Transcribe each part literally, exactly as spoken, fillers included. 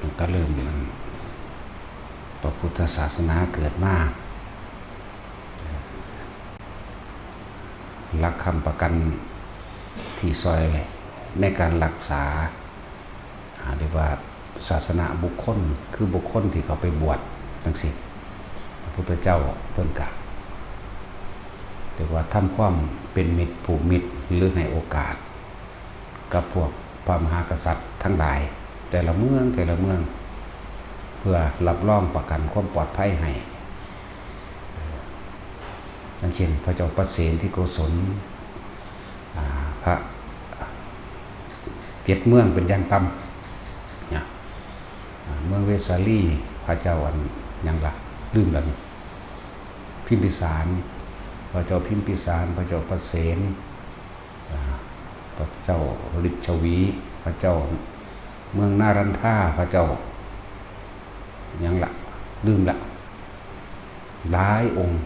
ตั้งแต่เริ่มมันพระพุทธศาสนาเกิดมา หลักค้ำประกันที่ซอยในการรักษา อ่า เรียกว่าศาสนบุคคล คือบุคคลที่เขาไปบวชจังซี้ พระพุทธเจ้าเพิ่นกะ เรียกว่าทำความเป็นมิตรผูกมิตร หรือให้โอกาส กับพวกพระมหากษัตริย์ทั้งหลาย แต่ละเมืองแต่ละเมือง เพื่อรับรองประกันความปลอดภัยให้ เอ่อ อย่างเช่น พระเจ้าประเสนที่โกศล อ่า พระเจ็ดเมืองเป็นอย่างต่ำนะ อ่า เมืองเวสาลี พระเจ้าอันหยังล่ะ ลืมแล้วนี่ พิมพิสาร พระเจ้าพิมพิสาร พระเจ้าประเสน อ่า พระเจ้าลิชวี พระเจ้าเมืองนารันทา พระเจ้าหยังละ ลืมละ หลายองค์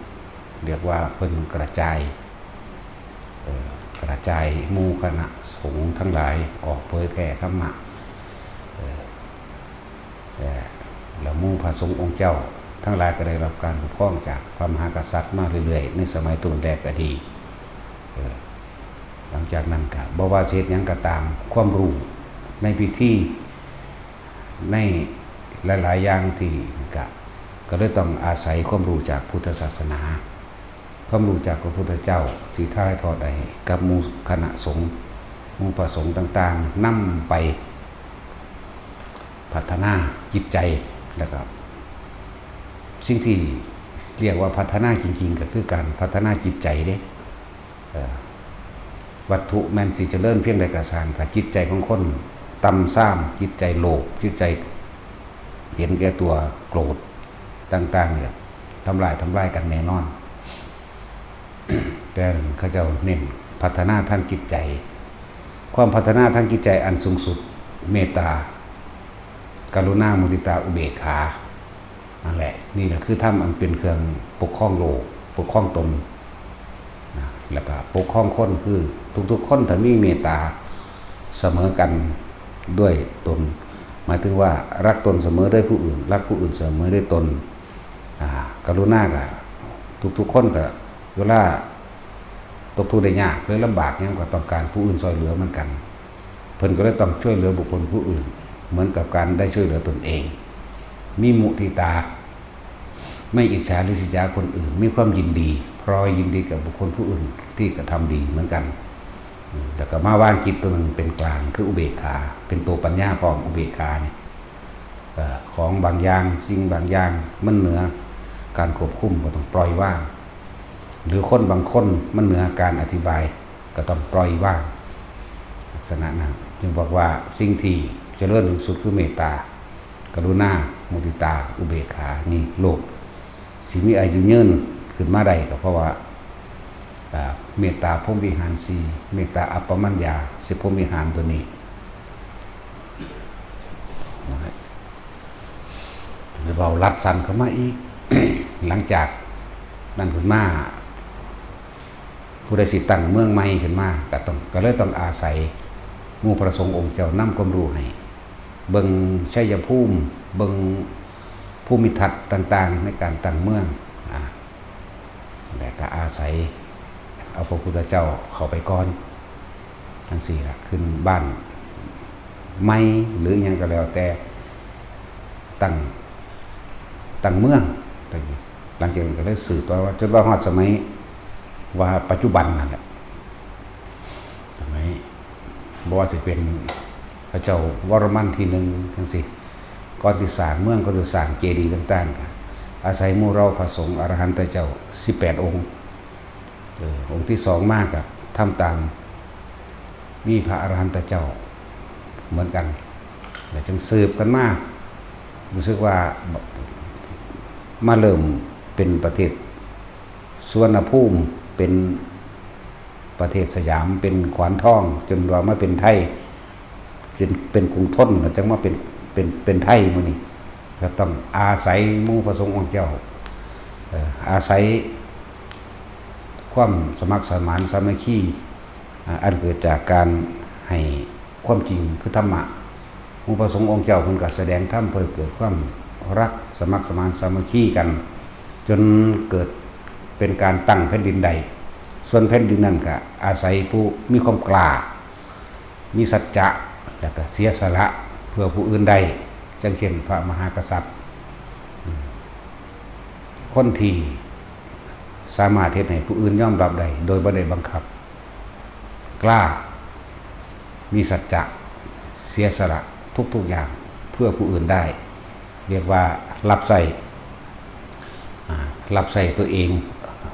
เรียกว่าเพิ่นกระจาย เอ่อ กระจายหมู่คณะสงฆ์ทั้งหลายออกเผยแผ่ธรรมะ เอ่อ แต่แล้วหมู่พระสงฆ์องค์เจ้าทั้งหลายก็ได้รับการปกครองจากพระมหากษัตริย์มาเรื่อยๆ ในสมัยต้นแรกก็ดี เอ่อ หลังจากนั้นก็บ่ว่าสิเฮ็ดหยังก็ตาม ความรู้ในพิธี ในหลายๆ อย่างที่ก็ ก็เลยต้องอาศัยความรู้จากพุทธศาสนา ความรู้จากพระพุทธเจ้าสิถ่ายทอดให้กับหมู่คณะสงฆ์ หมู่พระสงฆ์ต่างๆ นำไปพัฒนาจิตใจ แล้วก็สิ่งที่เรียกว่าพัฒนาจริงๆ ก็คือการพัฒนาจิตใจเด้ เอ่อ วัตถุแม่นสิเจริญเพียงใดก็ซ่าง ถ้าจิตใจของคนต่ำทราม จิตใจโลภ จิตใจเห็นแก่ตัว โกรธต่างๆ เนี่ย ทำลาย ทำลายกันแน่นอน แต่เขาเจ้าเน้นพัฒนาทางจิตใจ ความพัฒนาทางจิตใจอันสูงสุด เมตตา กรุณา มุทิตา อุเบกขา นั่นแหละ นี่แหละคือธรรมอันเป็นเครื่องปกครองโลก ปกครองตน นะ แล้วก็ปกครองคน คือทุกๆ คนถ้ามีเมตตาเสมอกันด้วยตน หมายถึงว่ารักตนเสมอด้วยผู้อื่น รักผู้อื่นเสมอด้วยตน อ่า กรุณาก็ ทุกๆ คนก็ เวลาตกทุกข์ได้ยากหรือลำบากหยังก็ต้องการผู้อื่นซ่อยเหลือเหมือนกัน เพิ่นก็เลยต้องช่วยเหลือบุคคลผู้อื่น เหมือนกับการได้ช่วยเหลือตนเอง มีมุทิตา ไม่อิจฉาริษยาคนอื่น มีความยินดี พลอยยินดีกับบุคคลผู้อื่นที่กระทำดีเหมือนกัน อืม แล้วก็มาวางจิตตัวหนึ่งเป็นกลาง คืออุเบกขา เป็นตัวปัญญาพร้อม อุเบกขานี่ เอ่อ ของบางอย่าง สิ่งบางอย่างมันเหนือการควบคุม ก็ต้องปล่อยวาง หรือคนบางคนมันเหนือการอธิบาย ก็ต้องปล่อยวาง ลักษณะนั้น จึงบอกว่าสิ่งที่เจริญสูงสุดคือเมตตา กรุณา มุทิตา อุเบกขา นี่โลกสิมีอายุยืนขึ้นมาได้ก็เพราะว่า อ่า เมตตาพรหมวิหารสี่ เมตตาอัปปมัญญา สิบพรหมวิหารตัวนี้ เว้าลัดสั้นเข้ามาอีก หลังจากนั้นขึ้นมา ผู้ใดสิตั้งเมืองใหม่ขึ้นมา ก็ต้อง ก็เลยต้องอาศัยหมู่พระสงฆ์องค์เจ้านำความรู้ให้ เบิ่งชัยภูมิ เบิ่งภูมิทัศน์ต่างๆ ในการตั้งเมือง อ่า และก็อาศัยเอาพระพุทธเจ้าเข้าไปก่อน จังซี้ล่ะ ขึ้นบ้านใหม่หรือหยังก็แล้วแต่ ตั้ง ตั้งเมือง หลังจากนั้นก็เลยสืบต่อว่า จนว่าฮอดสมัยว่าปัจจุบันนั่นแหละ สมัย บ่ว่าสิเป็นพระเจ้าวรมันที่หนึ่งจังซี้ ก่อนสิสร้างเมือง ก่อนสิสร้างเจดีย์ต่างๆ ก็อาศัยหมู่เราพระสงฆ์อรหันตเจ้าสิบแปดองค์ เออ องค์ที่สองมาก็ทำตาม มีพระอรหันตเจ้าเหมือนกัน แล้วจึงสืบกันมา รู้สึกว่ามาเริ่มเป็นประเทศสุวรรณภูมิ เป็นประเทศสยาม เป็นขวานทอง จนว่ามาเป็นไทย เป็น เป็นกรุงธน แล้วจึงมาเป็น เป็น เป็นไทยมื้อนี้ ก็ต้องอาศัยหมู่พระสงฆ์องค์เจ้า เอ่อ อาศัยความสมัครสมานสามัคคี อ่า อันเกิดจากการให้ความจริงคือธรรมะ องค์พระสงฆ์องค์เจ้าเพิ่นก็แสดงธรรมเพื่อเกิดความรักสมัครสมานสามัคคีกัน จนเกิดเป็นการตั้งแผ่นดินได้ ส่วนแผ่นดินนั่นก็อาศัยผู้มีความกล้า มีสัจจะ และก็เสียสละเพื่อผู้อื่นได้ จั่งเช่นพระมหากษัตริย์ คนที่สามารถเฮ็ดให้ผู้อื่นยอมรับได้โดยบ่ได้บังคับ กล้า มีสัจจะ เสียสละทุกๆอย่างเพื่อผู้อื่นได้ เรียกว่ารับใช้ อ่า รับใช้ตัวเอง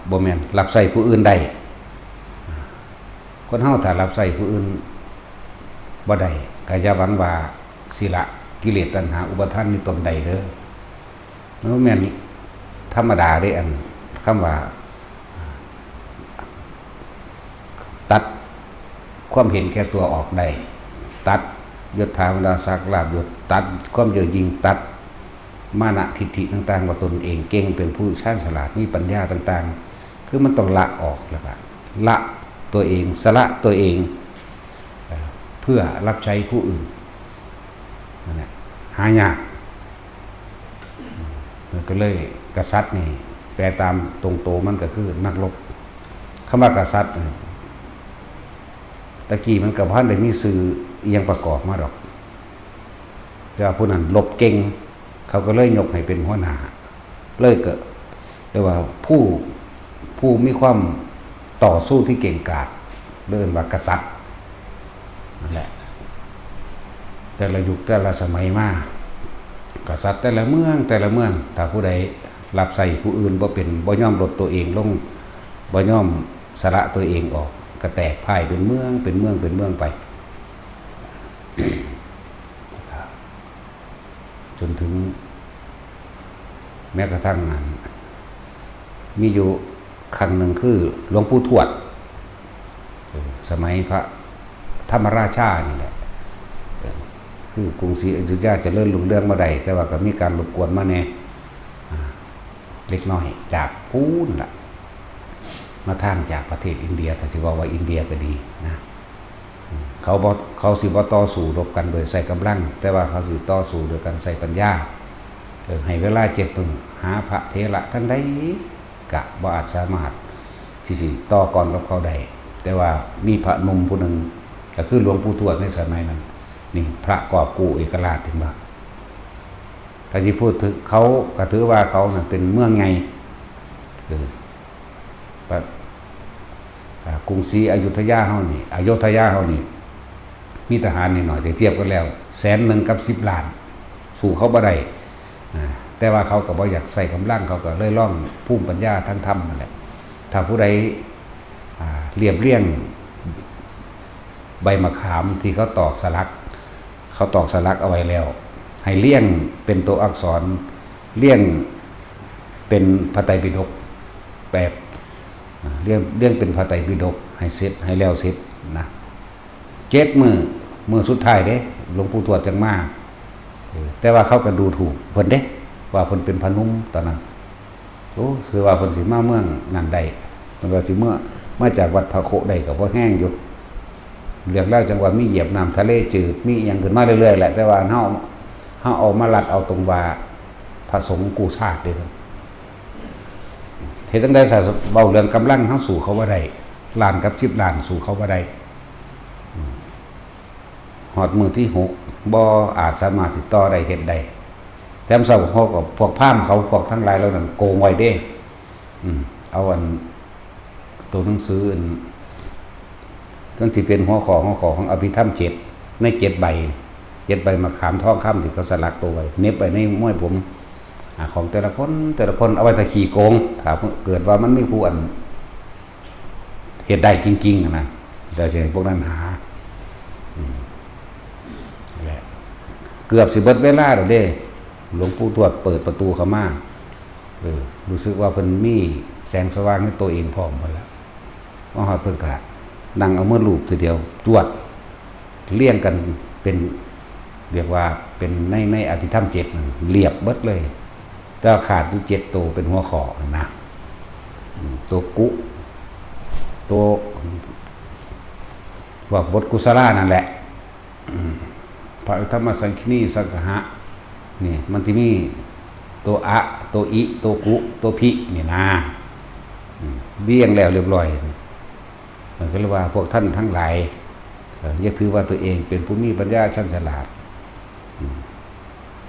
บ่แม่น รับใช้ผู้อื่นได้ คนเฮาถ้ารับใช้ผู้อื่นบ่ได้ ก็อย่าหวังว่าสิละกิเลสตัณหาอุปาทานในตนได้เด้อ มันบ่แม่นธรรมดาเด้ อันคำว่า ตัดความเห็นแก่ตัวออกได้ ตัดยศถาบรรดาศักดิ์ลาภยศ ตัดความเย่อหยิ่ง ตัดมานะทิฏฐิต่างๆ ว่าตนเองเก่ง เป็นผู้ชาญฉลาด มีปัญญาต่างๆ คือมันต้องละออก แล้วก็ละตัวเอง สละตัวเอง เอ่อ เพื่อรับใช้ผู้อื่น นั่นแหละ หายาก มันก็เลย กษัตริย์นี่ แปลตามตรงโตมันก็คือนักรบ คำว่ากษัตริย์นี่ ตะกี้มันก็บ่ทันได้มีชื่ออิหยังประกอบมาดอก แต่ว่าผู้นั้นรบเก่ง เขาก็เลยยกให้เป็นหัวหน้า เลยก็เรียกว่าผู้ ผู้มีความต่อสู้ที่เก่งกาจ เรียกว่ากษัตริย์ นั่นแหละ แต่ละยุคแต่ละสมัยมา กษัตริย์แต่ละเมือง แต่ละเมือง ถ้าผู้ใดรับใช้ผู้อื่นบ่เป็น บ่ยอมลดตัวเองลง บ่ยอมสละตัวเองออก ก็แตกพ่ายเป็นเมือง เป็นเมือง เป็นเมืองไป จนถึง แม้กระทั่งนั้น มีอยู่ครั้งหนึ่งคือหลวงปู่ทวด เออ สมัยพระธรรมราชานี่แหละ เออ คือกรุงศรีอยุธยาเจริญรุ่งเรืองมาได้ แต่ว่าก็มีการรบกวนมาแน่ อ่า เล็กน้อย จากพู้นละ มาทางจากประเทศอินเดีย ถ้าสิเว้าว่าอินเดียก็ดีนะ อืม เขาบ่ เขาสิบ่ต่อสู้รบกันโดยใช้กำลัง แต่ว่าเขาสิต่อสู้โดยการใช้ปัญญา เออ ให้เวลาเจ็ดมื้อ หาพระเถระทั้งใดกะบ่อาจสามารถที่สิต่อกรกับเขาได้ แต่ว่ามีพระหนุ่มผู้หนึ่ง ก็คือหลวงปู่ทวดในสมัยนั้น นี่พระกอบกู้เอกราช เห็นบ่ ถ้าสิพูดถึงเขา ก็ถือว่าเขานั่นเป็นเมืองใหญ่ เออ ปะ อ่า กรุงศรีอยุธยาเฮานี่ อโยธยาเฮานี่ มีทหารน้อยๆ ถ้าเทียบกันแล้ว แสนหนึ่งกับสิบล้าน สู้เขาบ่ได้ อ่า แต่ว่าเขาก็บ่อยากใช้กำลัง เขาก็เลยลองภูมิปัญญาทางธรรมนั่นแหละ ถ้าผู้ใด อ่า เรียบเรียงใบมะขามที่เขาตอกสลัก เขาตอกสลักเอาไว้แล้ว ให้เรียงเป็นตัวอักษร เรียงเป็นพระไตรปิฎก แบบ อ่า เรียง เรียงเป็นพระไตรปิฎกให้เสร็จ ให้แล้วเสร็จนะ เจ็ดมื้อ มื้อสุดท้ายเด้ หลวงปู่ทวดจั่งมา เออ แต่ว่าเขาก็ดูถูกเพิ่นเด้ ว่าเพิ่นเป็นพระหนุ่มตอนนั้น โอ้ คือว่าเพิ่นสิมาเมืองนั่นได้ เพิ่นว่าสิเมือ มาจากวัดพระโคได้ก็บ่แฮงอยู่ เรื่องราวจั่งว่ามีเหยียบน้ำทะเลจืด มีอิหยังขึ้นมาเรื่อยๆแหละ แต่ว่าเฮา เฮาเอามาลัดเอาตรงว่าพระสงฆ์กู้ชาติเด้อ เฮ็ดจั่งใด๋ซะ เว้าเรื่องกำลังเฮาสู้เขาบ่ได้ ล้านกับสิบล้านสู้เขาบ่ได้ อืม ฮอดมื้อที่หก บ่อาจสามารถสิต่อได้ เฮ็ดได้ แถมเช้าเขาก็ พวกพราหมณ์เขา พวกทั้งหลายเหล่านั้นโกงไว้เด้ อืม เอาอัน ตัวหนังสืออัน ทั้งที่เป็นหัวข้อ หัวข้อของอภิธรรมเจ็ด ในเจ็ดใบ เจ็ดใบมะขามทองคำที่เขาสลักตัวไว้ เหน็บไว้ในม้วยผม อ่า ของแต่ละคน แต่ละคนเอาไว้ถ้าขี้โกง ถ้าเกิดว่ามันมีผู้อัน เฮ็ดได้จริงๆ นะ แต่สิให้พวกนั้นหา อืม นั่นแหละ เกือบสิเบิดเวลาแล้วเด้ หลวงปู่ทวดเปิดประตูเข้ามา เออ รู้สึกว่าเพิ่นมีแสงสว่างในตัวเองพร้อมหมดแล้ว มาฮอดเพิ่นก็นั่งเอามือลูบทีเดียว จวด เรียงกันเป็น เรียกว่าเป็นใน ในอภิธรรมเจ็ดนั่น เรียบเบิดเลย แต่ว่าขาดอยู่เจ็ดโตเป็นหัวข้อนะ อืม ตัวกุ ตัว พวกบทกุศลานั่นแหละ อืม พระธรรมสังคินีสังคหะ นี่มันสิมีตัวอะ ตัวอิ ตัวกุ ตัวพิ นี่นะ อืม เรียงแล้วเรียบร้อย มันก็เลยว่าพวกท่านทั้งหลาย เอ่อ อย่าถือว่าตัวเองเป็นผู้มีปัญญาชาญฉลาด อืม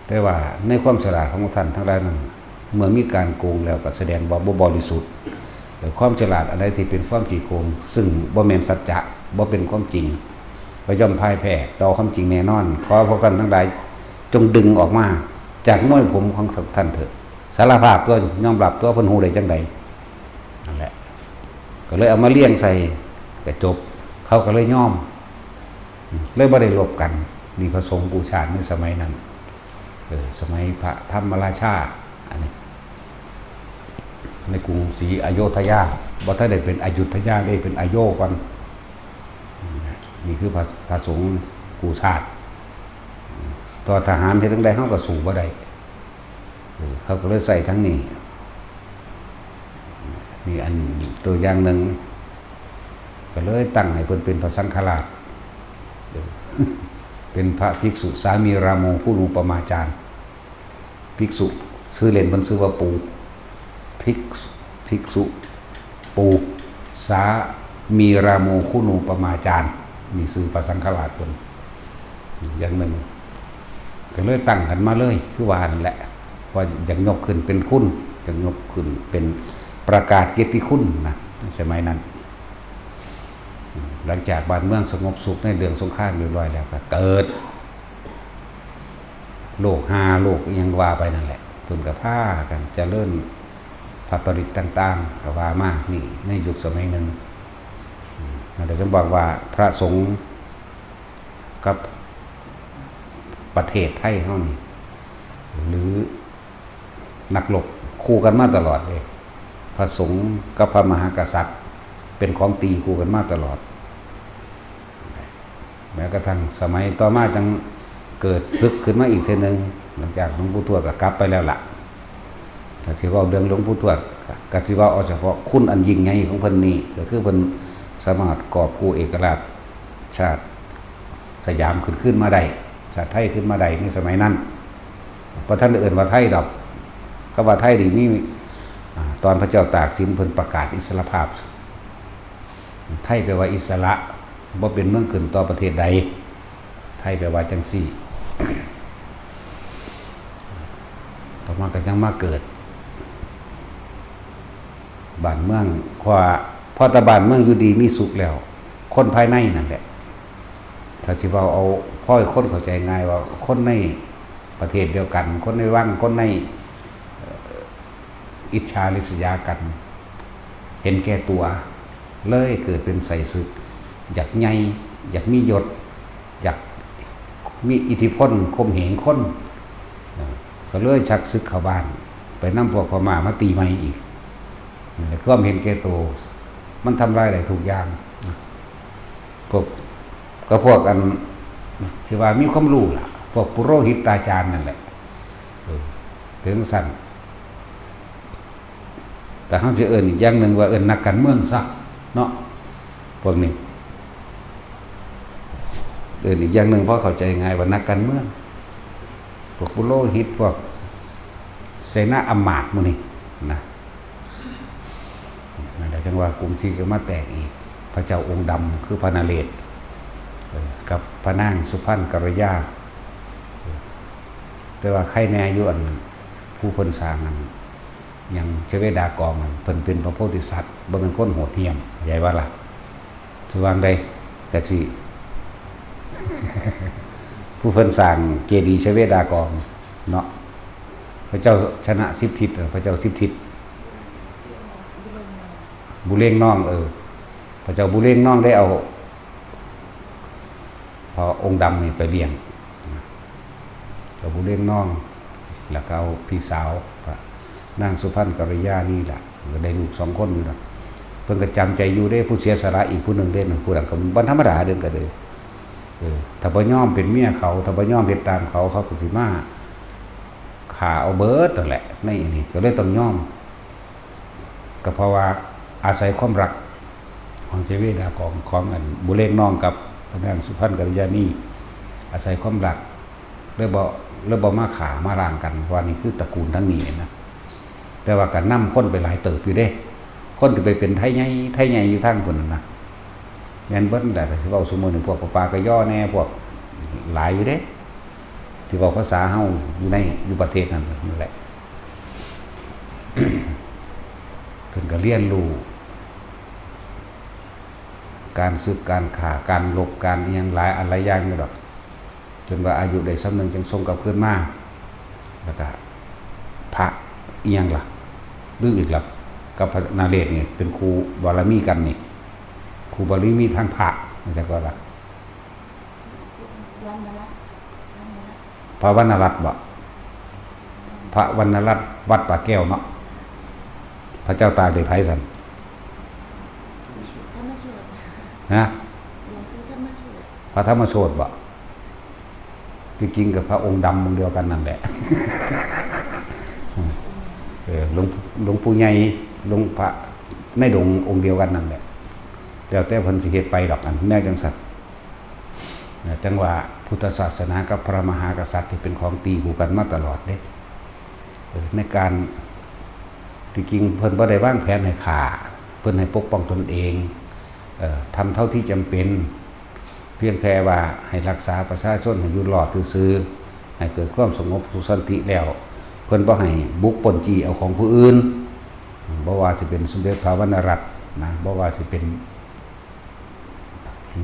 แต่ว่าในความฉลาดของท่านทั้งหลายนั้น เมื่อมีการโกงแล้วก็แสดงว่าบ่บริสุทธิ์ เอ่อ ความฉลาดอันใดที่เป็นความขี้โกง ซึ่งบ่แม่นสัจจะ บ่เป็นความจริง ก็ย่อมพ่ายแพ้ต่อความจริงแน่นอน ขอพวกท่านทั้งหลายจงดึงออกมาจากมวยผมของท่านเถิด สารภาพตัวยอมรับตัว เพิ่นฮู้ได้จั่งใด นั่นแหละ ก็เลยเอามาเรียงใส่ ก็จบ เขาก็เลยยอม อืม เลยบ่ได้รบกัน นี่พระสงฆ์กู้ชาติในสมัยนั้น เออ สมัยพระธรรมราชา อันนี้ ในกรุงศรีอโยธยา บ่ทันได้เป็นอยุธยาเด้ เป็นอโยก่อน อืม นี่คือพระ พระสงฆ์กู้ชาติ อืม ต่อทหารเฮ็ดจั่งใด เฮาก็สู้บ่ได้ เออ เขาก็เลยใส่ทั้งนี้ นี่อันตัวอย่างหนึ่ง ก็เลยตั้งให้เพิ่นเป็นพระสังฆราช เป็นพระภิกษุสามีราโม คุณูปมาจารย์ ภิกษุ ชื่อเล่นเพิ่นชื่อว่าปู่ ภิกษุ ภิกษุ ปู่ สามีราโม คุณูปมาจารย์ นี่ชื่อพระสังฆราชเพิ่น อย่างหนึ่ง ก็เลยตั้งกันมาเลย คือว่านั่นแหละ ว่าอยากยกขึ้นเป็นคุณ อยากยกขึ้นเป็นประกาศเกียรติคุณนะ สมัยนั้น หลังจากบ้านเมืองสงบสุขในเรื่องสงครามเรียบร้อยแล้ว ก็เกิด โรคฮา โรคอิหยังว่าไปนั่นแหละ เพิ่นก็พากันเจริญพระปริตรต่างๆ ก็ว่ามา นี่ในยุคสมัยหนึ่ง อืม นั่นแหละจึงบอกว่าพระสงฆ์กับประเทศไทยเฮานี่ หรือนักรบคู่กันมาตลอดเลย พระสงฆ์กับพระมหากษัตริย์ เป็นของตีคู่กันมาตลอด แม้กระทั่งสมัยต่อมาจั่งเกิดศึกขึ้นมาอีกเทื่อหนึ่ง หลังจากหลวงปู่ทวดก็กลับไปแล้วล่ะ ถ้าสิเว้าเรื่องหลวงปู่ทวด ก็สิเว้าเอาเฉพาะคุณอันยิ่งใหญ่ของเพิ่นนี่ ก็คือเพิ่นสามารถกอบกู้เอกราชชาติสยามขึ้น ขึ้นมาได้ ชาติไทยขึ้นมาได้ในสมัยนั้น บ่ทันได้เอิ้นว่าไทยดอก คำว่าไทยนี่มี อ่า ตอนพระเจ้าตากสินเพิ่นประกาศอิสรภาพ ไทยแปลว่าอิสระ บ่เป็นเมืองขึ้นต่อประเทศใด ไทยแปลว่าจั่งซี้ ต่อมาก็จั่งมาเกิด บ้านเมือง เพราะว่า พอแต่บ้านเมืองอยู่ดีมีสุขแล้ว คนภายในนั่นแหละ ถ้าสิเว้าเอา พอให้คนเข้าใจง่ายว่า คนในประเทศเดียวกัน คนในวัง คนใน เอ่อ อิจฉาริษยากัน เห็นแก่ตัว เลยเกิดเป็นไส้ศึก อยากใหญ่ อยากมียศ อยากมีอิทธิพล ข่มเหงคน เอ่อ ก็เลยชักศึกเข้าบ้าน ไปนำพวกพม่ามาตีใหม่อีก นั่นแหละ ความเห็นแก่ตัว มันทำลายได้ทุกอย่าง พวก ก็พวกอันที่ว่ามีความรู้ล่ะ พวกปุโรหิตาจารย์นั่นแหละ เออ เป็นจั่งซั้น แต่เฮาสิเอิ้นอีกอย่างหนึ่งว่าเอิ้นนักการเมืองซะเนาะ พวกนี้ เอิ้นอีกอย่างหนึ่งพอเข้าใจง่ายว่านักการเมือง พวกปุโรหิต พวกเสนาอำมาตย์หมู่นี้นะ นั่นแหละจั่งว่ากรุงศรีก็มาแตกอีก พระเจ้าองค์ดำคือพระนเรศ เอ่อ กับพระนางสุพรรณกัลยา เอ่อ แต่ว่าใครแน่อยู่อันผู้เพิ่นสร้างอัน หยังชเวดากองนั่น เพิ่นเป็นพระโพธิสัตว์ บ่แม่นคนโหดเหี้ยม เข้าใจบ่ล่ะ สิว่าจั่งใดจักสิ ผู้เพิ่นสร้างเจดีย์ชเวดากองเนาะ พระเจ้าชนะสิบทิศ เออ พระเจ้าสิบทิศ บุเรงนอง เออ พระเจ้าบุเรงนองได้เอา พระองค์ดำนี่ไปเลี้ยง พระบุเรงนอง แล้วก็เอาพี่สาว พระนางสุพรรณกัลยานี่แหละ ก็ได้ลูกสองคนอยู่ดอก เพิ่นก็จำใจอยู่เด้ ผู้เสียสละอีกผู้หนึ่งเด้ ผู้นั้นก็บ่ธรรมดาเด้ ก็เลย เออ ถ้าบ่ยอมเป็นเมียเขา ถ้าบ่ยอมเฮ็ดตามเขา เขาก็สิมาฆ่าเอาเบิดนั่นแหละ ในอันนี้ ก็เลยต้องยอม ก็เพราะว่าอาศัยความรักของเจเวดากอง ของอันบุเรงนองกับพระนางสุพรรณกัลยาณี อาศัยความรัก เลยบ่ เลยบ่มาฆ่ามาล้างกัน ว่านี่คือตระกูลทั้งนี้นะ แต่ว่าก็นำคนไปหลายเติบอยู่เด้ คนที่ไปเป็นไทใหญ่ ไทใหญ่อยู่ทางพุ้นน่ะนะ แม่นเบิดนั่นแหละ แต่สิเว้าซุมื้อนี้ พวกปะปากะยอแหน่ พวกหลายอยู่เด้ ที่เว้าภาษาเฮาอยู่ใน อยู่ประเทศนั้นนั่นแหละ เพิ่นก็เรียนรู้ การศึก การฆ่า การรบ การอิหยังหลายอันหลายอย่างอยู่ดอก จนว่าอายุได้ส่ำหนึ่งจึงส่งกลับคืนมา แล้วก็พระอิหยังล่ะ ลืมอีกแล้ว กับพระนเรศนี่เป็นคู่บารมีกันนี่ คู่บารมีทางพระ จักว่าล่ะ พระวรรณรัตน์บ่ พระวรรณรัตน์วัดป่าแก้วเนาะ พระเจ้าตากได้ไผซั่น ธรรมโชติ ฮะ หลวงปู่ธรรมโชติ พระธรรมโชติบ่ ที่จริงกับพระองค์ดำองค์เดียวกันนั่นแหละ เออ หลวง หลวงปู่ใหญ่ หลวงพระในดงองค์เดียวกันนั่นแหละ แล้วแต่เพิ่นสิเฮ็ดไปดอก อันแนวจังซั่น นะ จังว่าพุทธศาสนากับพระมหากษัตริย์ที่เป็นของตีคู่กันมาตลอดเด้ เออ ในการ ที่จริงเพิ่นบ่ได้วางแผนให้ฆ่า เพิ่นให้ปกป้องตนเอง เอ่อ ทำเท่าที่จำเป็น เพียงแค่ว่าให้รักษาประชาชนให้อยู่รอดซื่อๆ ให้เกิดความสงบสุขสันติแล้ว เพิ่นบ่ให้บุกปล้นจี้เอาของผู้อื่น บ่ว่าสิเป็นสมเด็จพระวรรณรัตน์นะ บ่ว่าสิเป็น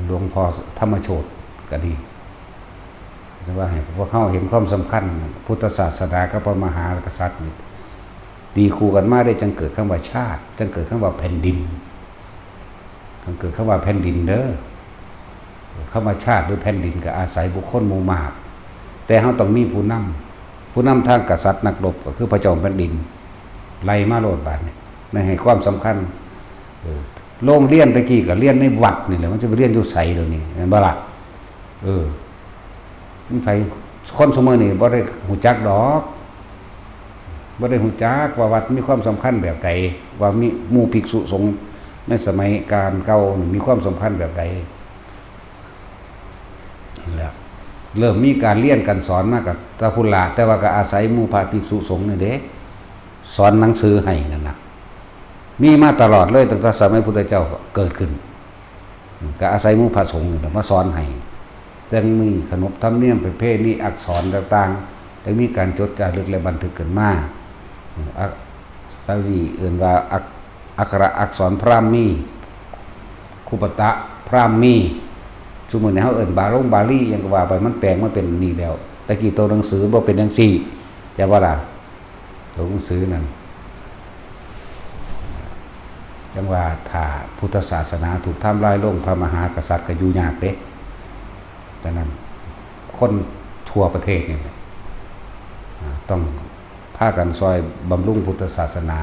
หลวงพ่อธรรมโชติก็ดี จะว่าให้พวกเฮาเห็นความสำคัญพุทธศาสนากับพระมหากษัตริย์นี่ ตีคู่กันมาได้ จังเกิดคำว่าชาติ จังเกิดคำว่าแผ่นดิน จังเกิดคำว่าแผ่นดินเด้อ คำว่าชาติหรือแผ่นดินก็อาศัยบุคคลหมู่มาก แต่เฮาต้องมีผู้นำ ผู้นำทางกษัตริย์นักรบก็คือพระเจ้าแผ่นดิน ไล่มาโลดบาดนี้ ในให้ความสำคัญ เออ โรงเรียนตะกี้ก็เรียนในวัดนี่แหละ มันจะไปเรียนอยู่ไสเดี๋ยวนี้ แม่นบ่ล่ะ เออ มันไผ คนซุมื้อนี้บ่ได้ฮู้จักดอก บ่ได้ฮู้จักว่าวัดมีความสำคัญแบบใด ว่ามีหมู่ภิกษุสงฆ์ในสมัยการเก่านี่มีความสำคัญแบบใด นั่นแหละ เริ่มมีการเรียนการสอนมาก็แต่พุ้นละ แต่ว่าก็อาศัยหมู่พระภิกษุสงฆ์นี่เด้ สอนหนังสือให้นั่นน่ะ มีมาตลอดเลย ตั้งแต่สมัยพุทธเจ้าเกิดขึ้น ก็อาศัยหมู่พระสงฆ์นี่แหละมาสอนให้ จั่งมีขนบธรรมเนียมประเพณีอักษรต่างๆ จั่งมีการจดจารึกและบันทึกขึ้นมา อัก เจ้าที่เอิ้นว่าอัก อักขระอักษรพราหมี คุปตะพราหมี ซุมื้อนี้เฮาเอิ้นบาลงบาลีหยังก็ว่าไป มันแปลงมาเป็นนี่แล้ว แต่กี้ตัวหนังสือบ่เป็นจั่งซี้ จักว่าล่ะ ตัวหนังสือนั่น จั่งว่าถ้าพุทธศาสนาถูกทำลายลง พระมหากษัตริย์ก็อยู่ยากเด้ ฉะนั้นคนทั่วประเทศนี่แหละ อ่า ต้องพากันซอยบำรุงพุทธศาสนา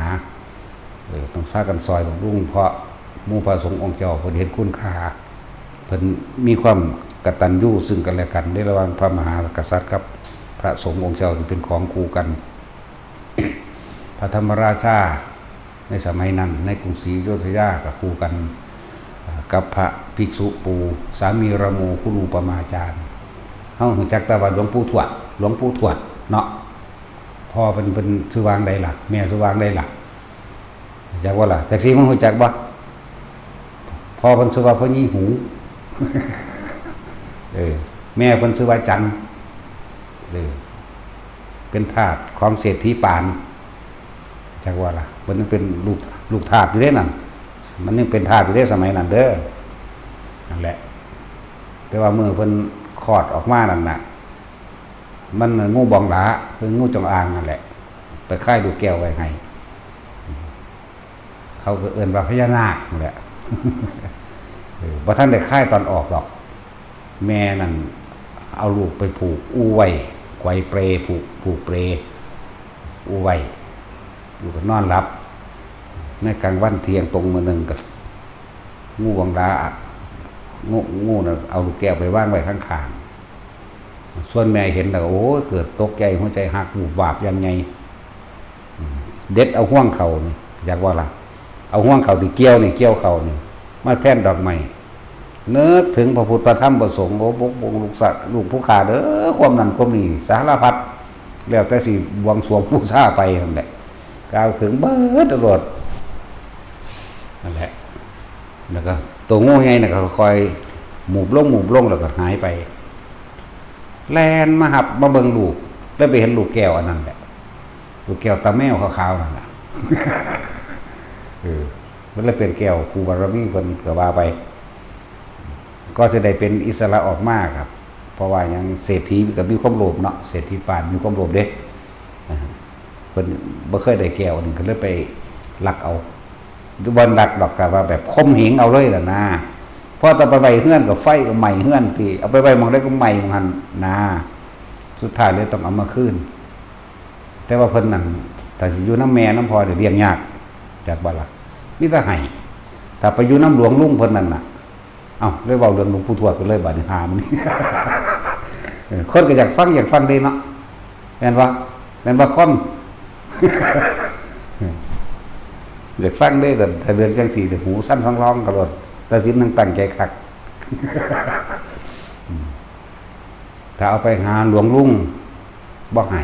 เออ ต้องพากันซอยบำรุง เพราะหมู่พระสงฆ์องค์เจ้าเพิ่นเห็นคุณค่า เพิ่นมีความกตัญญูซึ่งกันและกัน ในระหว่างพระมหากษัตริย์กับพระสงฆ์องค์เจ้าที่เป็นของคู่กัน พระธรรมราชาในสมัยนั้น ในกรุงศรีอยุธยาก็คู่กัน อ่า กับพระภิกษุปู่ สามีรโม คุณูปมาจารย์ เฮารู้จักแต่ว่าหลวงปู่ทวด หลวงปู่ทวดเนาะ พ่อเพิ่น เพิ่นชื่อว่าจั่งใดล่ะ แม่ชื่อว่าจั่งใดล่ะ รู้จักบ่ล่ะ จักสิมึงรู้จักบ่ พ่อเพิ่นชื่อว่าพ่อยี่หู เออ แม่เพิ่นชื่อว่าจัน เออ เป็นทาสของเศรษฐีปาน จักว่าล่ะ เพิ่นยังเป็นลูก ลูกทาสอยู่เด้นั่น มันยังเป็นทาสอยู่เด้สมัยนั้นเด้อ นั่นแหละ แต่ว่ามื้อเพิ่นคลอดออกมานั่นน่ะ มันงูบองหลา คืองูจงอางนั่นแหละ ไปคายลูกแก้วไว้ให้ เขาก็เอิ้นว่าพญานาคนั่นแหละ เออ บ่ทันได้คายตอนออกดอก แม่นั่นเอาลูกไปผูกอู้ไว้ ไขว่เปล ผูก ผูกเปล อู้ไว้ ลูกก็นอนหลับ ในกลางวันเที่ยงตรงมื้อหนึ่งก็ งูบองหลา งู งูน่ะเอาลูกแก้วไปวางไว้ข้างๆ ส่วนแม่เห็นแล้ว โอ้ย เกิดตกใจ หัวใจหัก วูบวาบอย่างไง เด็ดเอาห่วงเขานี่ จักว่าล่ะ เอาห่วงเขาที่เกี่ยวนี่ เกี่ยวเขานี่ มาแทนดอกไม้ นึกถึงพระพุทธพระธรรมพระสงฆ์ โอ้ ปกป้องลูกสัตว์ลูกผู้ข้าเด้อ ความนั้นความนี้ สารพัด แล้วแต่สิบวงสรวงบูชาไปนั่นแหละ กล่าวถึงเบิดตลอด นั่นแหละ แล้วก็ตัวงูใหญ่น่ะก็ค่อยหมูบลงหมูบลงแล้วก็หายไป แล่นมาหับมาเบิ่งลูก แล้วไปเห็นลูกแก้วอันนั้นแหละ ลูกแก้วตาแมวขาวๆนั่นแหละ เออ มันเลยเป็นแก้วคู่บารมีเพิ่นก็ว่าไป ก็สิได้เป็นอิสระออกมาครับ เพราะว่าหยัง เศรษฐีก็มีความโลภเนาะ เศรษฐีปานมีความโลภเด้ อ่า เพิ่นบ่เคยได้แก้วอันนี้ก็เลยไปลักเอา บ่ลักดอก ก็ว่าแบบข่มเหงเอาเลยล่ะนะ พอแต่ไปไว้เฮือนก็ไฟก็ไหม้เฮือนติ เอาไปไว้หม่องใดก็ไหม้หม่องหั้นนะ สุดท้ายเลยต้องเอามาคืน แต่ว่าเพิ่นนั่น ถ้าสิอยู่นำแม่นำพ่อนี่เลี้ยงยาก จักบ่ล่ะ มีแต่ให้ ถ้าไปอยู่นำหลวงลุงเพิ่นนั่นน่ะ เอ้า เลยเว้าเรื่องหลวงปู่ทวดไปเลย บาดนี้หามัน เออ คนก็อยากฟัง อยากฟังเด้เนาะ แม่นบ่ แม่นบ่ คน อยากฟังเด้ แต่ถ้าเรื่องจังซี่นี่ หูสั่นฟังร้องกะโลด แต่สินยังตั้งใจคัก ถ้าเอาไปหาหลวงลุง บ่ให้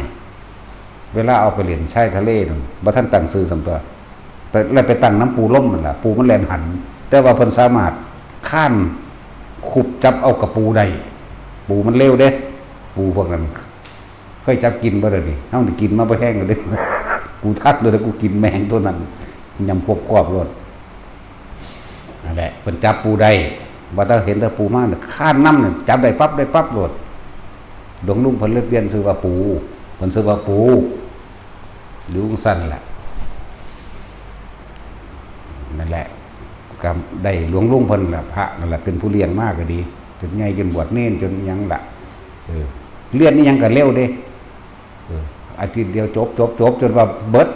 เวลาเอาไปเล่นชายทะเลนั่น บ่ทันตั้งชื่อส่ำตั๊ว ไป แล้วไปตั้งนำปู่ลมนั่นล่ะ ปู่มันแล่นหัน แต่ว่าเพิ่นสามารถค้านคุบจับเอากะปูได้ ปูมันเร็วเด้ ปูพวกนั้น เคยจับกินบ่เด้อนี่ เฮานี่กินมาบ่แฮงแล้วเด้ กูทักเลยนะ กูกินแมงตัวนั้น ยำควบๆโลด นั่นแหละ เพิ่นจับปูได้ ว่าแต่เห็นแต่ปูมาเนี่ย ค้านนำเนี่ย จับได้ปั๊บ ได้ปั๊บโลด หลวงลุงเพิ่นเลยเปลี่ยนชื่อว่าปู เพิ่นชื่อว่าปู อยู่จั่งซั่นแหละ นั่นแหละ ก็ได้หลวงลุงเพิ่นล่ะ พระนั่นแหละ เป็นผู้เลี้ยงมาก็ดี จนใหญ่ จนบวชเณร จนอิหยังล่ะ เออ เรียนอิหยังก็เร็วเด้ เออ อาทิตย์เดียวจบ จบ จบ จนว่าเบิด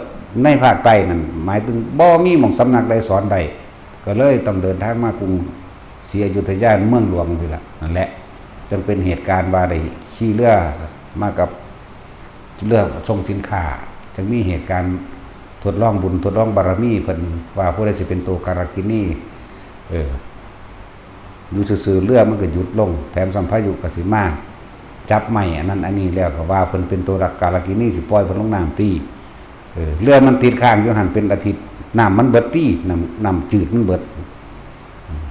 ในภาคใต้นั่น หมายถึงบ่มีหม่องสำนักใดสอนได้ ก็เลยต้องเดินทางมากรุงศรีอยุธยาเมืองหลวงพี้ล่ะ นั่นแหละ จึงเป็นเหตุการณ์ว่าได้ขี่เรือมากับเรือส่งสินค้า จึงมีเหตุการณ์ทดลองบุญ ทดลองบารมีเพิ่น ว่าผู้ใดสิเป็นตัวการากินี เออ อยู่ซื่อๆ เรือมันก็หยุดลง แถมซ้ำพายุก็สิมา จับไม้อันนั้นอันนี้แล้วก็ว่าเพิ่นเป็นตัวการากินี สิปล่อยเพิ่นลงน้ำติ เออ เรือมันติดค้างอยู่หั่นเป็นอาทิตย์ น้ำมันเบิดติ น้ำ น้ำจืดมันเบิด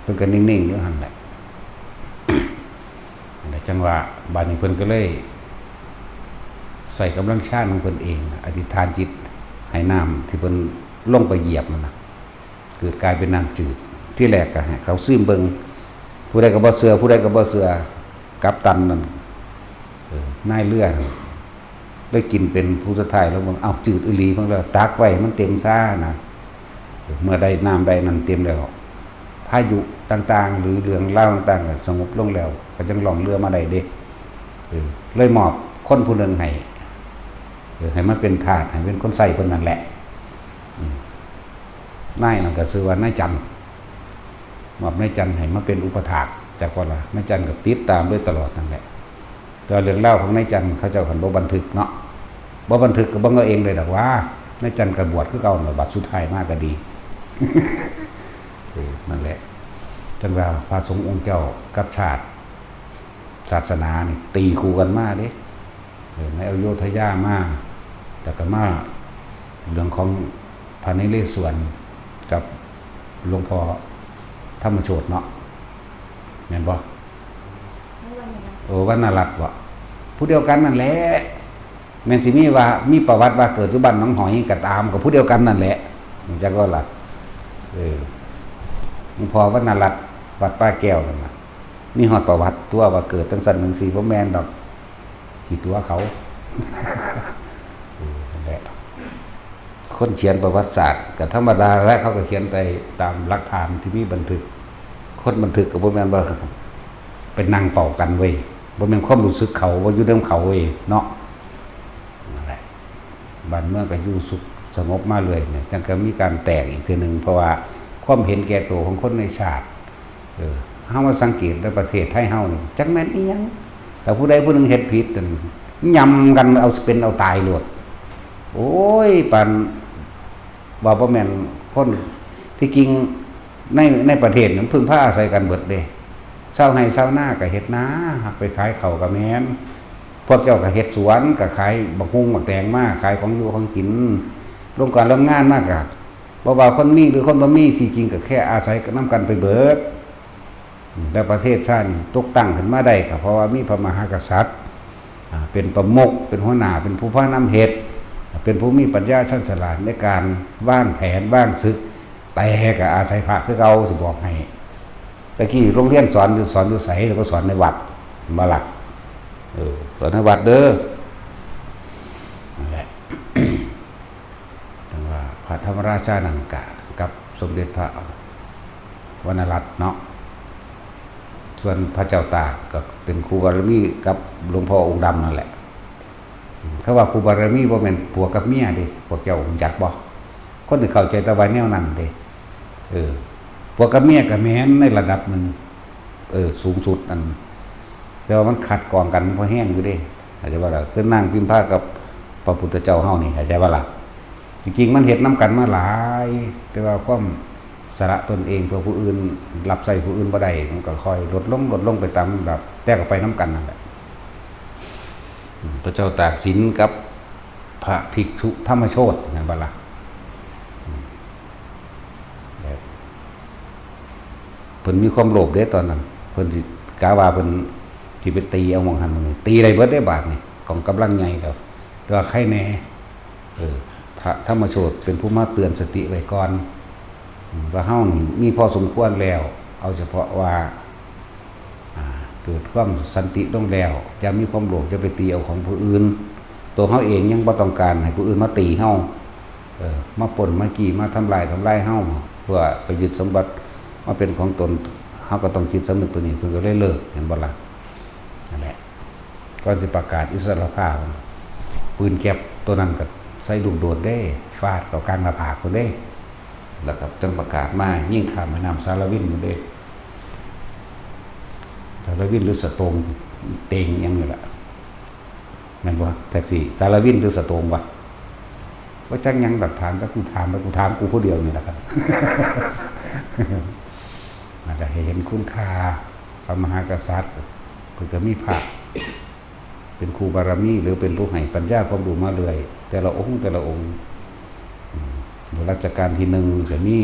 เพิ่นก็นิ่งๆอยู่หั่นแหละ นั่นแหละ จั่งว่าบาดนี้เพิ่นก็เลยใส่กำลังฌานของเพิ่นเอง อธิษฐานจิตให้น้ำที่เพิ่นลงไปเหยียบนั่นน่ะ เกิดกลายเป็นน้ำจืด ที่แรกก็ให้เขาซิมเบิ่ง ผู้ใดก็บ่เชื่อ ผู้ใดก็บ่เชื่อ กัปตันนั่น เออ นายเรือนั่น ได้กินเป็นผู้สุดท้ายแล้วเบิ่ง เอ้า จืดอีหลี เพิ่นเลยตักไว้ให้มันเต็มซานะ เมื่อได้น้ำได้นั่นเต็มแล้ว พายุต่างๆ หรือเรื่องราวต่างๆ ก็สงบลงแล้ว ก็จั่งล่องเรือมาได้เด้ เออ เลยมอบคนผู้หนึ่งให้ เออ ให้มาเป็นทาส ให้เป็นคนใช้เพิ่นนั่นแหละ อืม นายนั่นก็ชื่อว่านายจันทร์ มอบนายจันทร์ให้มาเป็นอุปถาก จักว่าล่ะ นายจันทร์ก็ติดตามโดยตลอดนั่นแหละ แต่เรื่องราวของนายจันทร์เขาเจ้าคันบ่บันทึกเนาะ บ่บันทึกก็เบิ่งเอาเองเลยดอกว่า นายจันทร์ก็บวชคือเก่านั่นล่ะ บัดสุดท้ายมาก็ดี เออ นั่นแหละ จั่งว่าพระสงฆ์องค์เจ้ากับชาติ ศาสนานี่ตีคู่กันมาเด้ เออ ในอโยธยามา แล้วก็มาเรื่องของพระนเรศวรกับหลวงพ่อธรรมโชติเนาะ แม่นบ่ โอ้ วรรณรัตน์บ่ ผู้เดียวกันนั่นแหละ แม่นสิมีว่า มีประวัติว่าเกิดอยู่บ้านหนองหอยก็ตาม ก็ผู้เดียวกันนั่นแหละ จักว่าล่ะ เออ หลวงพ่อวรรณรัตน์ วัดป่าแก้วนั่นน่ะ มีฮอดประวัติตัวว่าเกิดจั่งซั่นจั่งซี่ บ่แม่นดอก ขี้ตั๋วเขา เออ นั่นแหละ คนเขียนประวัติศาสตร์ก็ธรรมดาแหละ เขาก็เขียนไปตามหลักฐานที่มีบันทึก คนบันทึกก็บ่แม่นว่าไปนั่งเฝ้ากันเว้ย บ่แม่นความรู้สึกเขา บ่อยู่นำเขาเว้ย เนาะ นั่นแหละ บ้านเมืองก็อยู่สุขสงบมาเรื่อยเนี่ย จั่งก็มีการแตกอีกเทื่อหนึ่ง เพราะว่าความเห็นแก่ตัวของคนในชาติ เออ เฮามาสังเกตในประเทศไทยเฮานี่ จักแม่นอิหยัง แต่ผู้ใดผู้หนึ่งเฮ็ดผิดนั่น ยำกันเอาเป็นเอาตายโลด โอ้ย ปานว่าบ่แม่นคน ที่จริงใน ในประเทศนั้นพึ่งพาอาศัยกันเบิดเด้ ชาวไร่ชาวนาก็เฮ็ดนา ไปขายข้าวก็แม่น พวกเจ้าก็เฮ็ดสวน ก็ขายบักฮุ่งบักแตงมา ขายของอยู่ของกิน โรงการโรงงานมาก็บ่ว่าคนมีหรือคนบ่มี ที่จริงก็แค่อาศัยนำกันไปเบิด แล้วประเทศชาตินี่ตกตั้งขึ้นมาได้ก็เพราะว่ามีพระมหากษัตริย์ อ่า เป็นประมุข เป็นหัวหน้า เป็นผู้พานำเฮ็ด เป็นผู้มีปัญญาชาญฉลาดในการวางแผนวางศึก แต่ก็อาศัยพระคือเก่า สิบอกให้ ตะกี้โรงเรียนสอนอยู่ สอนอยู่ไส แล้วก็สอนในวัด เห็นบ่ล่ะ เออ สอนในวัดเด้อ นั่นแหละ จั่งว่าพระธรรมราชานั้นกะกับสมเด็จพระวรรณรัตน์เนาะ ส่วนพระเจ้าตากก็เป็นครูบารมีกับหลวงพ่อองค์ดำนั่นแหละ คำว่าครูบารมีบ่แม่นผัวกับเมียเด้ พวกเจ้ารู้จักบ่ คนที่เข้าใจแต่ว่าแนวนั้นเด้ เออ ผัวกับเมียก็แม่นในระดับหนึ่ง เออ สูงสุดอัน แต่ว่ามันขัดกองกันพอแฮงอยู่เด้ เข้าใจบ่ล่ะ คือนางพิมพากับพระพุทธเจ้าเฮานี่ เข้าใจบ่ล่ะ จริงๆ มันเฮ็ดนำกันมาหลาย แต่ว่าความสละตนเองเพื่อผู้อื่น รับใช้ผู้อื่นบ่ได้ มันก็ค่อยลดลง ลดลงไปตามลำดับ แต่ก็ไปนำกันนั่นแหละ อืม พระเจ้าตากสินกับพระภิกษุธรรมโชติ แม่นบ่ล่ะ อืม แบบ เพิ่นมีความโลภเด้ตอนนั้น เพิ่นสิกะว่าเพิ่นสิไปตีเอาหม่องหั้นหม่องนี้ ตีได้เบิดเด้บาดนี่ กองกำลังใหญ่แล้ว แต่ว่าใครแน่ เออ พระธรรมโชติเป็นผู้มาเตือนสติไว้ก่อน อืม ว่าเฮานี่มีพอสมควรแล้ว เอาเฉพาะว่า อ่า เกิดความสันติลงแล้ว อย่ามีความโลภ อย่าไปตีเอาของผู้อื่น ตัวเฮาเองยังบ่ต้องการให้ผู้อื่นมาตีเฮา เออ มาปล้น มาจี้ มาทำลาย ทำลายเฮา เพื่อไปยึดสมบัติมาเป็นของตน เฮาก็ต้องคิดสำนึกตัวนี้ เพิ่นก็เลยเลิก เห็นบ่ล่ะ นั่นแหละ ก่อนสิประกาศอิสรภาพ ปืนแก๊ปตัวนั้นก็ใส่ลูกโดดเด้ ฟาดเข้ากลางหน้าผากพุ้นเด้ แล้วก็จั่งประกาศมา ยิงข้ามแม่น้ำสาลวินพุ้นเด้ สาลวินหรือสะโตง เตงอิหยังนี่ล่ะ แม่นบ่ แท็กซี่ สาลวินหรือสะโตงวะ บ่จักหยังดอก ถามแต่กูถาม แต่กูถามกูผู้เดียวนี่ล่ะครับ นั่นแหละ ให้เห็นคุณค่าพระมหากษัตริย์ เพิ่นก็มีพระเป็นครูบารมี หรือเป็นผู้ให้ปัญญาความรู้มาเรื่อย แต่ละองค์ แต่ละองค์ อืม รัชกาลที่หนึ่งก็มี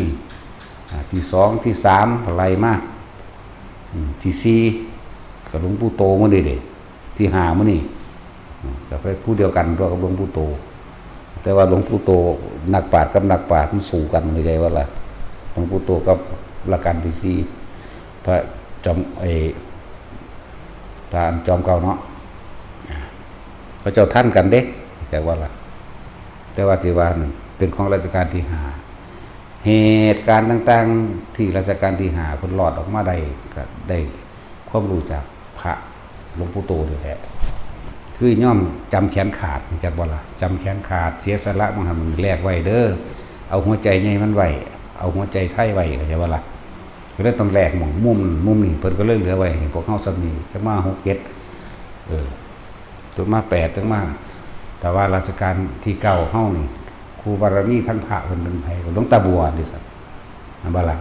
อ่า ที่สอง ที่สาม ไล่มา อืม ที่สี่ ก็หลวงปู่โตมื้อนี้เด้ ที่ห้ามื้อนี้ อืม ก็เป็นผู้เดียวกันตัวกับหลวงปู่โต แต่ว่าหลวงปู่โต นักปราชญ์กับนักปราชญ์มันสู้กัน เข้าใจบ่ล่ะ หลวงปู่โตกับรัชกาลที่สี่ พระจอม ไอ้ พระอันจอมเก่าเนาะ อ่า เขาเจ้าทันกันเด้ เข้าใจบ่ล่ะ แต่ว่าสิว่านั่นเป็นของรัชกาลที่ห้า เหตุการณ์ต่างๆ ที่รัชกาลที่ห้าเพิ่นรอดออกมาได้ ก็ได้ความรู้จากพระหลวงปู่โตนี่แหละ คือยอมจำแขนขาด รู้จักบ่ล่ะ จำแขนขาด เสียสละ บ่หั้น มันแลกไว้เด้อ เอาหัวใจใหญ่มันไว้ เอาหัวใจไทยไว้ เข้าใจบ่ล่ะ ก็เลยต้องแลกหม่องมุม มุมนี่ เพิ่นก็เลยเหลือไว้ให้พวกเฮาส่ำนี้ จักมาหกเจ็ด เออ จั่งมาแปด จั่งมา แต่ว่ารัชกาลที่เก้าเฮานี่ ครูบารมีทั้งพระเพิ่นเป็นไผ ก็หลวงตาบัวนี่ซั่น แม่นบ่ล่ะ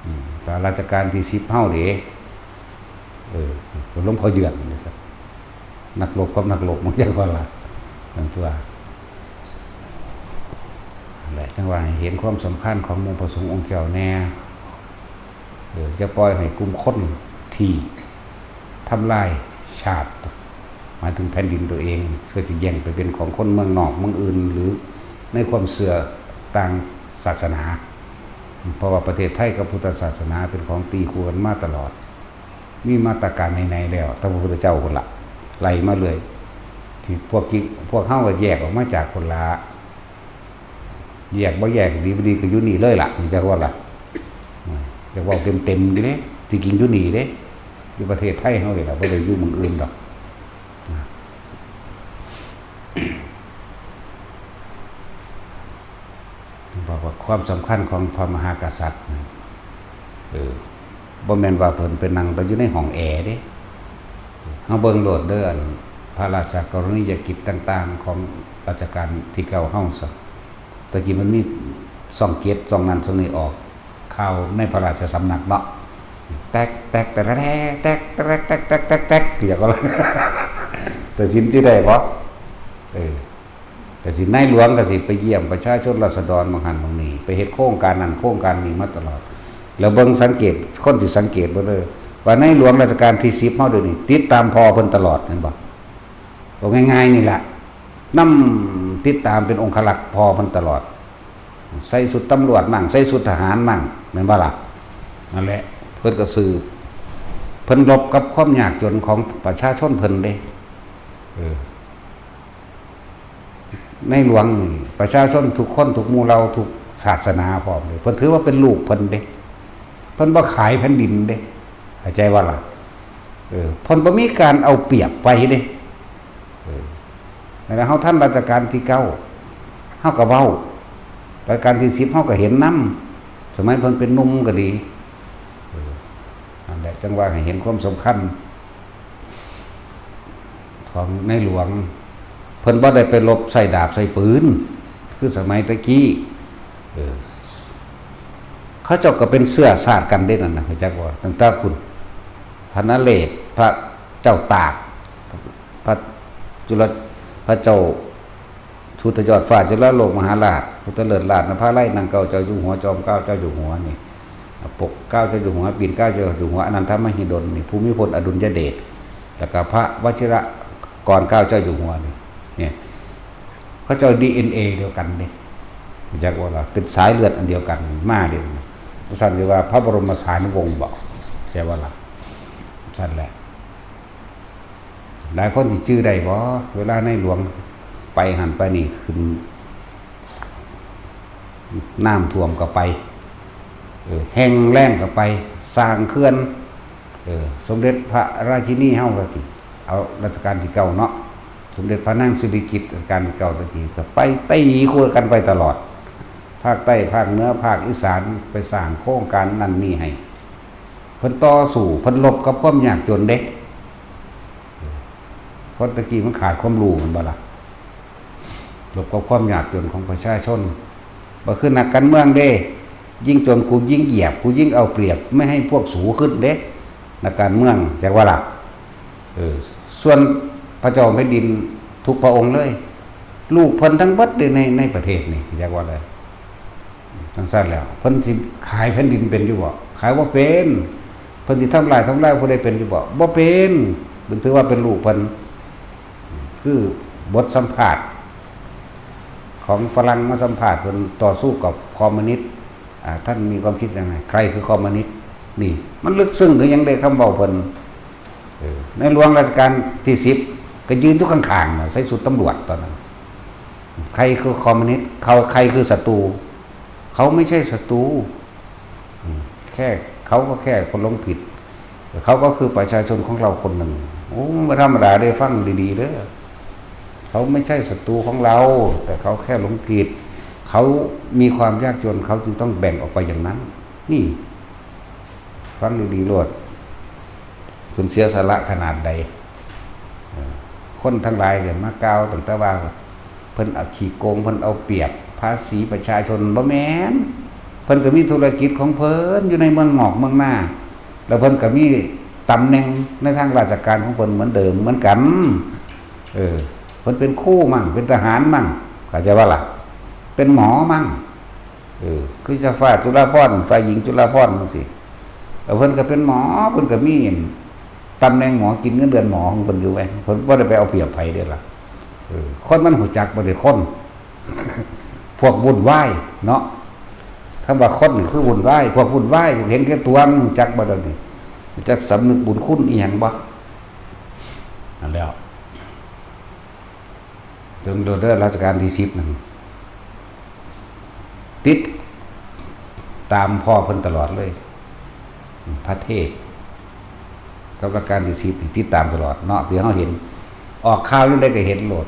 อืม แต่รัชกาลที่สิบเฮาเด้ เออ หลวงพ่อเยือนนี่ซั่น นักรบกับนักรบ มันจั่งว่าล่ะ นั่นตัว นั่นแหละ จั่งว่าให้เห็นความสำคัญของหมู่พระสงฆ์องค์เจ้าแน่ เออ อย่าปล่อยให้กลุ่มคนที่ทำลายชาติ หมายถึงแผ่นดินตัวเอง เพื่อจะแย่งไปเป็นของคนเมืองนอกเมืองอื่น หรือในความเชื่อต่างศาสนา เพราะว่าประเทศไทยกับพุทธศาสนาเป็นของตีคู่กันมาตลอด มีมาตรการไหนๆแล้ว ตั้งแต่พระพุทธเจ้าพุ้นละ ไล่มาเลย ที่พวกกิ พวกเฮาก็แยกออกมาจากพุ้นละ แยกบ่แยก ดีบ่ดีก็อยู่นี่เลยล่ะ นี่จักว่าล่ะ จะเว้าเต็มๆอยู่เด้ ที่จริงอยู่นี่เด้ อยู่ประเทศไทยเฮานี่ล่ะ บ่ได้อยู่หม่องอื่นดอก บอกว่าความสำคัญของพระมหากษัตริย์นะ เออ บ่แม่นว่าเพิ่นไปนั่งแต่อยู่ในห้องแอร์เด้ เฮาเบิ่งโลดเด้อ อันพระราชกรณียกิจต่างๆ ของรัชกาลที่เก้าเฮาซะ แต่กี้มันมีช่องเจ็ด ช่องนั้นช่องนี้ออกข่าวในพระราชสำนักเนาะ แตกแตกแต่แท้แตกแตกแตกแตกแตกแตกเดี๋ยวก็ แต่สินที่ได้บ่เออแต่สินนายหลวงก็สิไปเยี่ยมประชาชนราษฎรบางหันบางนี่ไปเฮ็ดโครงการนั้นโครงการนี้มาตลอด แล้วเบิ่งสังเกตคนที่สังเกตเบิ่งเด้อว่านายหลวงรัชกาลที่สิบเฮาเดี๋ยวนี้ติดตามพ่อเพิ่นตลอดแม่นบ่เอาง่ายๆนี่แหละนำติดตามเป็นองครักษ์พ่อเพิ่นตลอด ใส่ชุดตำรวจมั่งใส่ชุดทหารมั่งแม่นบ่ล่ะนั่นแหละเพิ่นก็สืบเพิ่นรบกับความยากจนของประชาชนเพิ่นเด้เออในหลวงนี่ประชาชนทุกคนทุกหมู่เหล่าทุกศาสนาพร้อมเลยเพิ่นถือว่าเป็นลูกเพิ่นเด้เพิ่นบ่ขายแผ่นดินเด้เข้าใจบ่ล่ะเออเพิ่นบ่มีการเอาเปรียบไปเด้เออนั่นแหละเฮาทันรัชกาลที่เก้าเฮาก็เว้ารัชกาลที่สิบเฮาก็เห็นนำสมัยเพิ่นเป็นหนุ่มก็ดีเออนั่นแหละจังว่าให้เห็นความสำคัญ ของในหลวง เพิ่นบ่ได้ไปรบใส่ดาบใส่ปืน คือสมัยตะกี้เออเขาเจ้าก็เป็นเสื้อชาติกันเด้นั่นนะรู้จักบ่ตั้งแต่พุ้นพระนเรศพระเจ้าตาก พระจุลพระเจ้า สุดยอดฟ้าจุฬาโลกมหาราชพุทธเลิศราชนภาลัยนั่งเกล้าเจ้าอยู่หัวจอมเกล้าเจ้าอยู่หัวนี่ปกเกล้าเจ้าอยู่หัวปีนเกล้าเจ้าอยู่หัวอนันทมหิดลนี่ภูมิพลอดุลยเดชแล้วก็พระวชิรกรเกล้าเจ้าอยู่หัวนี่เนี่ยเขาเจ้าดีเอ็นเอเดียวกันเนี่ยจักว่าล่ะเป็นสายเลือดอันเดียวกันมาเดียวกันเพราะฉะนั้นเรียกว่าพระบรมสารีวงศ์บอกใช่ว่าล่ะ ซั่นแหละ หลายคนสิจื่อได้บ่ เวลาในหลวงไปหั่นไปนี่ขึ้น น้ำท่วมก็ไป เออ แห้งแล้งก็ไป สร้างเขื่อน เออ สมเด็จพระราชินีเฮาก็สิเอารัชกาลที่เก้าเนาะ สมเด็จพระนางสิริกิติ์รัชกาลที่เก้าตะกี้ก็ไปตีคู่กันไปตลอด ภาคใต้ภาคเหนือภาคอีสานไปสร้างโครงการนั่นนี่ให้ เพิ่นต่อสู้เพิ่นรบกับความยากจนเด้ คนตะกี้มันขาดความรู้แม่นบ่ล่ะ รบกับความยากจนของประชาชน บ่คือนักการเมืองเด้ ยิ่งจนกูยิ่งเหยียบ กูยิ่งเอาเปรียบ ไม่ให้พวกสูขึ้นเด้ นักการเมือง จักว่าล่ะ เออ ส่วนพระเจ้าแผ่นดินทุกพระองค์เลย ลูกเพิ่นทั้งเบิดเด้ใน ในประเทศนี่ จักว่าเลย จั่งซั้นแล้ว เพิ่นสิขายแผ่นดินเป็นอยู่บ่ ขายบ่เป็น เพิ่นสิทำลายทำลายผู้ใดเป็นอยู่บ่ บ่เป็น เพิ่นถือว่าเป็นลูกเพิ่น คือบทสัมภาษณ์ ของฝรั่งมาสัมภาษณ์เพิ่นต่อสู้กับคอมมิวนิสต์ อ่า ท่านมีความคิดยังไง ใครคือคอมมิวนิสต์ นี่ มันลึกซึ้งคือหยังเด้คำเว้าเพิ่น เออ ในหลวงรัชกาลที่สิบ ก็ยืนอยู่ข้างๆน่ะ ใส่ชุดตำรวจตอนนั้น ใครคือคอมมิวนิสต์ เขา ใครคือศัตรู เขาไม่ใช่ศัตรู อืม แค่ เขาก็แค่คนหลงผิด เขาก็คือประชาชนของเราคนหนึ่ง โอ้ บ่ธรรมดาเด้ ฟังดีๆเด้อ เขาไม่ใช่ศัตรูของเรา แต่เขาแค่หลงผิด เขามีความยากจน เขาจึงต้องแบ่งออกไปอย่างนั้น นี่ ฟังดีๆโลด เพิ่นเสียสละขนาดใด เออ คนทั้งหลายเนี่ยมากล่าวตั้งแต่ว่า เพิ่นเอาขี้โกง เพิ่นเอาเปรียบภาษีประชาชน บ่แม่น เพิ่นก็มีธุรกิจของเพิ่นอยู่ในเมืองนอกเมืองนา แล้วเพิ่นก็มีตำแหน่งในทางราชการของเพิ่นเหมือนเดิมเหมือนกัน เออ เพิ่นเป็นครูมั่ง เป็นทหารมั่ง เข้าใจบ่ล่ะ เป็นหมอมั่ง เออ คือเจ้าฟ้าจุฬาภรณ์ ฝ่ายหญิงจุฬาภรณ์จั่งซี้ แล้วเพิ่นก็เป็นหมอ เพิ่นก็มีตำแหน่งหมอ กินเงินเดือนหมอของเพิ่นอยู่แหม เพิ่นบ่ได้ไปเอาเปรียบไผเด้ล่ะ เออ คนมันฮู้จักบ่ได้คน พวกวุ่นวายเนาะ คำว่าคนนี่คือวุ่นวาย พวกวุ่นวาย พวกเห็นแก่ตัว มันฮู้จักบ่เดี๋ยวนี้ รู้จักสำนึกบุญคุณอีหยังบ่ นั่นแหล้ว ถึงโดดเด้อรัชกาลที่สิบนั่น ติดตามพ่อเพิ่นตลอดเลย พระเทพ กับรัชกาลที่สิบนี่ติดตามตลอดเนาะ ที่เฮาเห็น ออกข่าวอยู่ใดก็เห็นโลด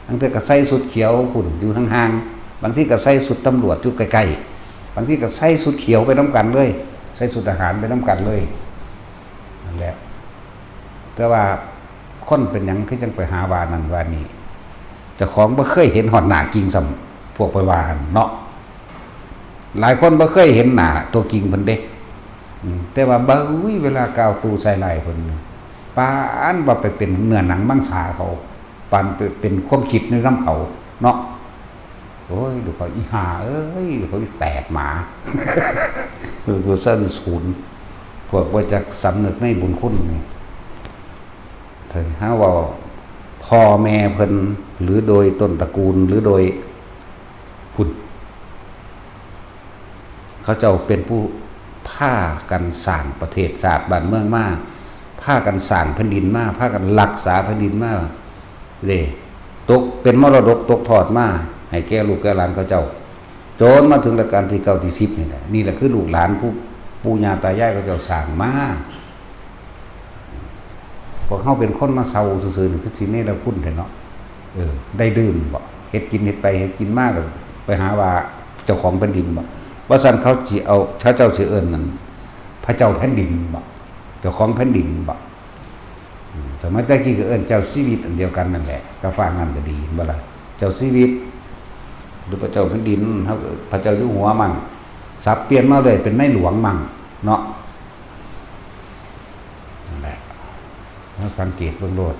บางเทื่อก็ใส่ชุดเขียวพุ้นอยู่ห่างๆ บางทีก็ใส่ชุดตำรวจอยู่ใกล้ๆ บางทีก็ใส่ชุดเขียวไปนำกันเลย ใส่ชุดทหารไปนำกันเลย นั่นแหละ แต่ว่าคนเป็นหยังคือจั่งไปหาว่านั่นว่านี่ เจ้าของบ่เคยเห็นฮอดหน้าจริงซ้ำ พวกไปว่าหั่นเนาะ หลายคนบ่เคยเห็นหน้าตัวจริงเพิ่นเด้ อืม แต่ว่าเบ้ยเวลากล่าวตู่ใส่ร้ายเพิ่นนี่ ปานว่าไปเป็นเนื้อหนังมังสาเขา ปานไปเป็นความคิดในนำเขาเนาะ โอ้ย ดูเขาอีห่าเอ้ย ดูเขาอีแตดหมา คือกูเส้นศูนย์ พวกบ่จักสำนึกในบุญคุณนี่ ถ้าหาว่าพ่อแม่เพิ่น หรือโดยต้นตระกูล หรือโดยพุ้น เขาเจ้าเป็นผู้พากันสร้างประเทศชาติบ้านเมืองมา พากันสร้างแผ่นดินมา พากันรักษาแผ่นดินมา เด้ ตกเป็นมรดกตกทอดมา ให้แก่ลูกแก่หลานเขาเจ้า จนมาถึงรัชกาลที่เก้าที่สิบนี่แหละ นี่แหละคือลูกหลานผู้ปู่ย่าตายายเขาเจ้าสร้างมา พวกเฮาเป็นคนมาเซาซื่อๆนี่คือสิเนรคุณแท้เนาะ เออ ได้ดื่มบ่ เฮ็ดกินเฮ็ดไปเฮ็ดกินมาก็ไปหาว่าเจ้าของแผ่นดินบ่ ว่าซั่นเขาสิเอา เขาเจ้าสิเอิ้นนั่น พระเจ้าแผ่นดินบ่ เจ้าของแผ่นดินบ่ อืม สมัยแต่กี้ก็เอิ้นเจ้าชีวิตอันเดียวกันนั่นแหละ ก็ฟังนั่นก็ดีบ่ล่ะ เจ้าชีวิต หรือพระเจ้าแผ่นดิน เฮาก็พระเจ้าอยู่หัวมั่ง สับเปลี่ยนมาเลยเป็นในหลวงมั่งเนาะ นั่นแหละ เราสังเกตเบิ่งโลด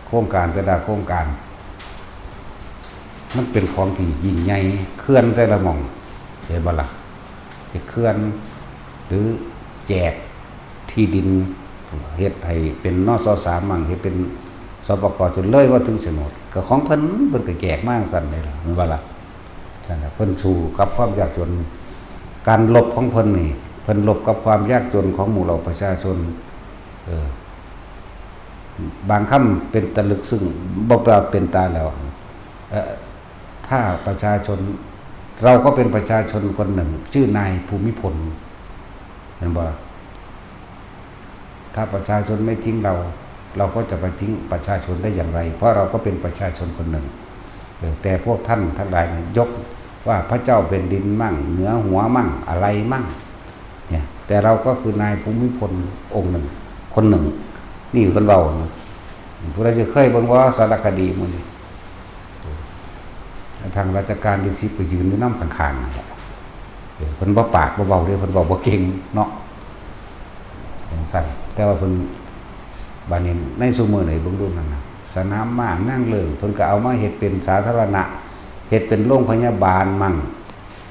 โครงการแต่ละโครงการ มันเป็นของที่ยิ่งใหญ่ เขื่อนแต่ละหม่อง เห็นบ่ล่ะ เฮ็ดเขื่อน หรือแจกที่ดิน เฮ็ดให้เป็น นส.สาม มั่ง เฮ็ดเป็น สปก จนเลยมาถึงโฉนด ก็ของเพิ่น เพิ่นก็แจกมาจั่งซั่นเลยล่ะ แม่นบ่ล่ะ ซั่นน่ะ เพิ่นสู้กับความยากจน การรบของเพิ่นนี่ เพิ่นรบกับความยากจนของหมู่เหล่าประชาชน เออ บางคำเป็นตาลึกซึ้ง บ่แปลเป็นตาแล้ว เอ่อ ถ้าประชาชน เราก็เป็นประชาชนคนหนึ่ง ชื่อนายภูมิพล เห็นบ่ ถ้าประชาชนไม่ทิ้งเรา เราก็จะไปทิ้งประชาชนได้อย่างไร เพราะเราก็เป็นประชาชนคนหนึ่ง เออ แต่พวกท่านทั้งหลายเนี่ยยกว่าพระเจ้าแผ่นดินมั่ง เหนือหัวมั่ง อะไรมั่ง เนี่ย แต่เราก็คือนายภูมิพลองค์หนึ่ง คนหนึ่ง นี่เพิ่นเว้านะ ผู้ใดสิเคยเบิ่งบ่สารคดีหมู่นี้ ทางรัชกาลที่สิบไปยืนอยู่นำข้างๆนั่นแหละ เออ เพิ่นบ่ปากบ่เว้าเด้ เพิ่นเว้าบ่เก่งเนาะ จั่งซั้น แต่ว่าเพิ่น บาดนี้ในซุมื้อนี้เบิ่งดูนั่นน่ะ สนามม้านางเลิ้ง เพิ่นก็เอามาเฮ็ดเป็นสาธารณะ เฮ็ดเป็นโรงพยาบาลมั่ง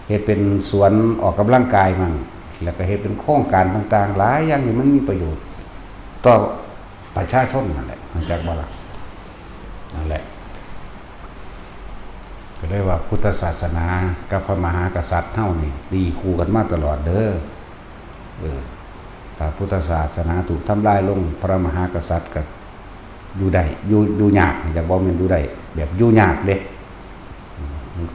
เฮ็ดเป็นสวนออกกำลังกายมั่ง แล้วก็เฮ็ดเป็นโครงการต่างๆ หลายอย่างที่มันมีประโยชน์ต่อประชาชนนั่นแหละ รู้จักบ่ล่ะ นั่นแหละ ก็เลยว่าพุทธศาสนากับพระมหากษัตริย์เฮานี่ตีคู่กันมาตลอดเด้อ เออ ถ้าพุทธศาสนาถูกทำลายลง พระมหากษัตริย์ก็อยู่ได้ อยู่ อยู่ยาก จะบ่แม่นอยู่ได้ แบบอยู่ยากเด้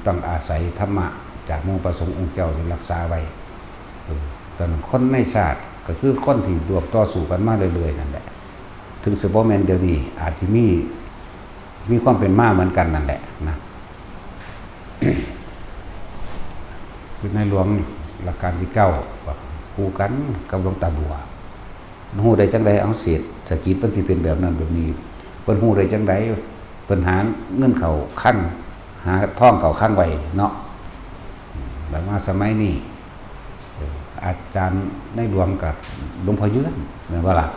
ต้องอาศัยธรรมะจากหมู่พระสงฆ์องค์เจ้าที่รักษาไว้ เออ ตอนนั้นคนในชาติก็คือคนที่ร่วมต่อสู้กันมาเรื่อยๆนั่นแหละ ถึงสิบ่แม่นเดี๋ยวนี้ อาจจะมี มีความเป็นมาเหมือนกันนั่นแหละนะ คือในหลวงรัชกาลที่เก้า คู่กันกับหลวงตาบัว ฮู้ได้จั่งใด เอาเศรษฐกิจมันสิเป็นแบบนั้นแบบนี้ เพิ่นฮู้ได้จั่งใด เพิ่นหาเงินเข้าคลัง หาทองเข้าคลังไว้เนาะ แล้วมาสมัยนี้ เอ่อ อาจารย์ในหลวงกับหลวงพ่อเยือน แม่นบ่ล่ะ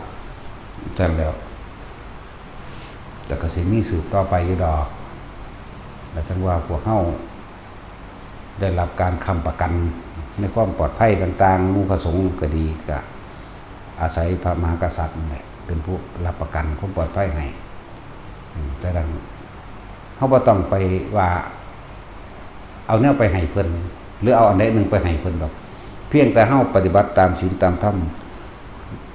จั่งแล้ว แต่ก็สิมีสืบต่อไปอยู่ดอก แล้วจั่งว่าพวกเฮาได้รับการค้ำประกันในความปลอดภัยต่างๆ หมู่พระสงฆ์ก็ดี ก็อาศัยพระมหากษัตริย์นั่นแหละ เป็นผู้รับประกันความปลอดภัยให้ อืม แต่ดัง เฮาบ่ต้องไปว่า เอาแนวไปให้เพิ่น หรือเอาอันใดหนึ่งไปให้เพิ่นดอก เพียงแต่เฮาปฏิบัติตามศีลตามธรรม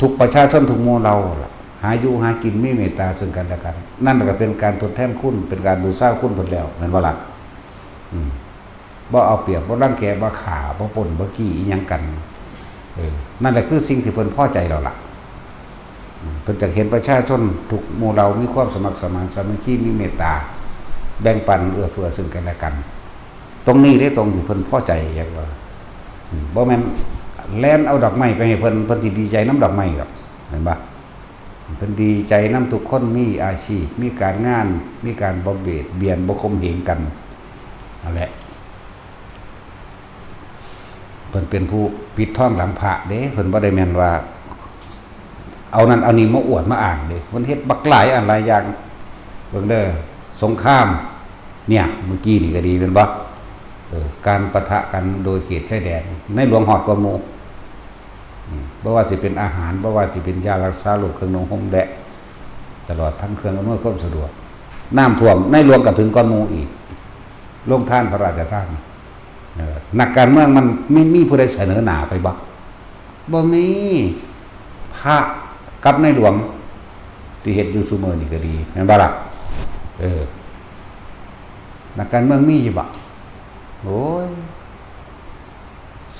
ทุกประชาชนทุกหมู่เหล่าล่ะ หาอยู่หากินมีเมตตาซึ่งกันและกัน นั่นก็เป็นการทดแทนคุณ เป็นการบูชาคุณเพิ่นแล้ว แม่นบ่ล่ะ อืม บ่เอาเปรียบ บ่รังแก บ่ฆ่า บ่ปล้น บ่จี้อิหยังกัน เออ นั่นแหละคือสิ่งที่เพิ่นพอใจแล้วล่ะ อืม เพิ่นจะเห็นประชาชนทุกหมู่เหล่ามีความสมัครสมานสามัคคี มีเมตตา แบ่งปันเอื้อเฟื้อซึ่งกันและกัน ตรงนี้เด้ ตรงที่เพิ่นพอใจ อยากว่า อืม บ่แม่นแล่นเอาดอกไม้ไปให้เพิ่น เพิ่นสิดีใจนำดอกไม้ดอก เห็นบ่ เพิ่นดีใจนำทุกคนมีอาชีพ มีการงาน มีการบ่เบียดเบียน บ่ข่มเหงกัน นั่นแหละ พิ่นเป็นผู้ปิดทองหลังพระเด้ เพิ่นบ่ได้แม่นว่า เอานั่นเอานี่มาอวดมาอ้างเด้ เพิ่นเฮ็ดบักหลายอันหลายอย่าง เบิ่งเด้อ สงคราม เนี่ย เมื่อกี้นี่ก็ดีแม่นบ่ เออ การปะทะกันโดยเขตชายแดน ในหลวงฮอดกว่าหมู่ อืม บ่ว่าสิเป็นอาหาร บ่ว่าสิเป็นยารักษาโรค เครื่องนุ่งห่ม และตลอดทั้งเครื่องอำนวยความสะดวก น้ำท่วม ในหลวงก็ถึงก่อนหมู่อีก โรงทานพระราชทาน เออ นักการเมืองมันไม่มีผู้ใดเสนอหน้าไปบ่ บ่มี พระกับในหลวง ที่เฮ็ดอยู่ซุมื้อนี่ก็ดี แม่นบ่ล่ะ เออ นักการเมืองมีอยู่บ่ โอ้ย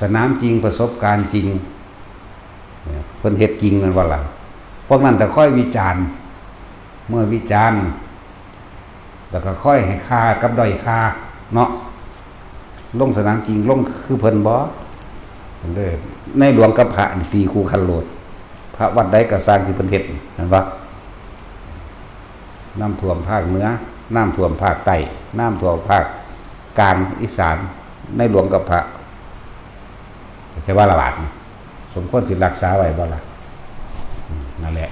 สนามจริง ประสบการณ์จริง เนี่ย เพิ่นเฮ็ดจริงแม่นบ่ล่ะ พวกนั้นแต่ค่อยวิจารณ์ เมื่อวิจารณ์ แล้วก็ค่อยให้ค่ากับด้อยค่าเนาะ ลงสนามจริง ลงคือเพิ่นบ่ เพิ่นเด้อ ในหลวงกับพระนี่ตีคู่คันโลด พระวัดใดก็สร้างที่เพิ่นเฮ็ด แม่นบ่ น้ำท่วมภาคเหนือ น้ำท่วมภาคใต้ น้ำท่วมภาคกลาง อีสาน ในหลวงกับพระ จะว่าระบาดนี่ สมควรสิรักษาไว้บ่ล่ะ อืม นั่นแหละ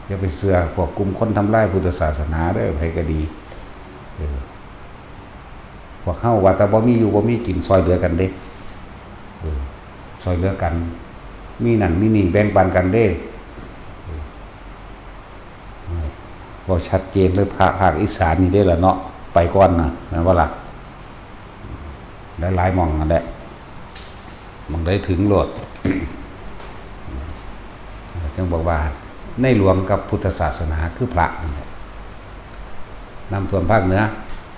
อย่าไปเชื่อพวกกลุ่มคนทำลายพุทธศาสนาเด้อ ไผก็ดี เออ พวกเฮาว่าแต่บ่มีอยู่บ่มีกิน ซอยเหลือกันเด้ เออ ซอยเหลือกัน มีนั่นมีนี่แบ่งปันกันเด้ เออ เว้าชัดเจนเลย พระภาคอีสานนี่เด้ล่ะเนาะ ไปก่อนน่ะ แม่นบ่ล่ะ หลายๆหม่องนั่นแหละ หม่องใดถึงโลด จั่งบอกว่า ในหลวงกับพุทธศาสนาคือพระนั่นแหละ น้ำท่วมภาคเหนือ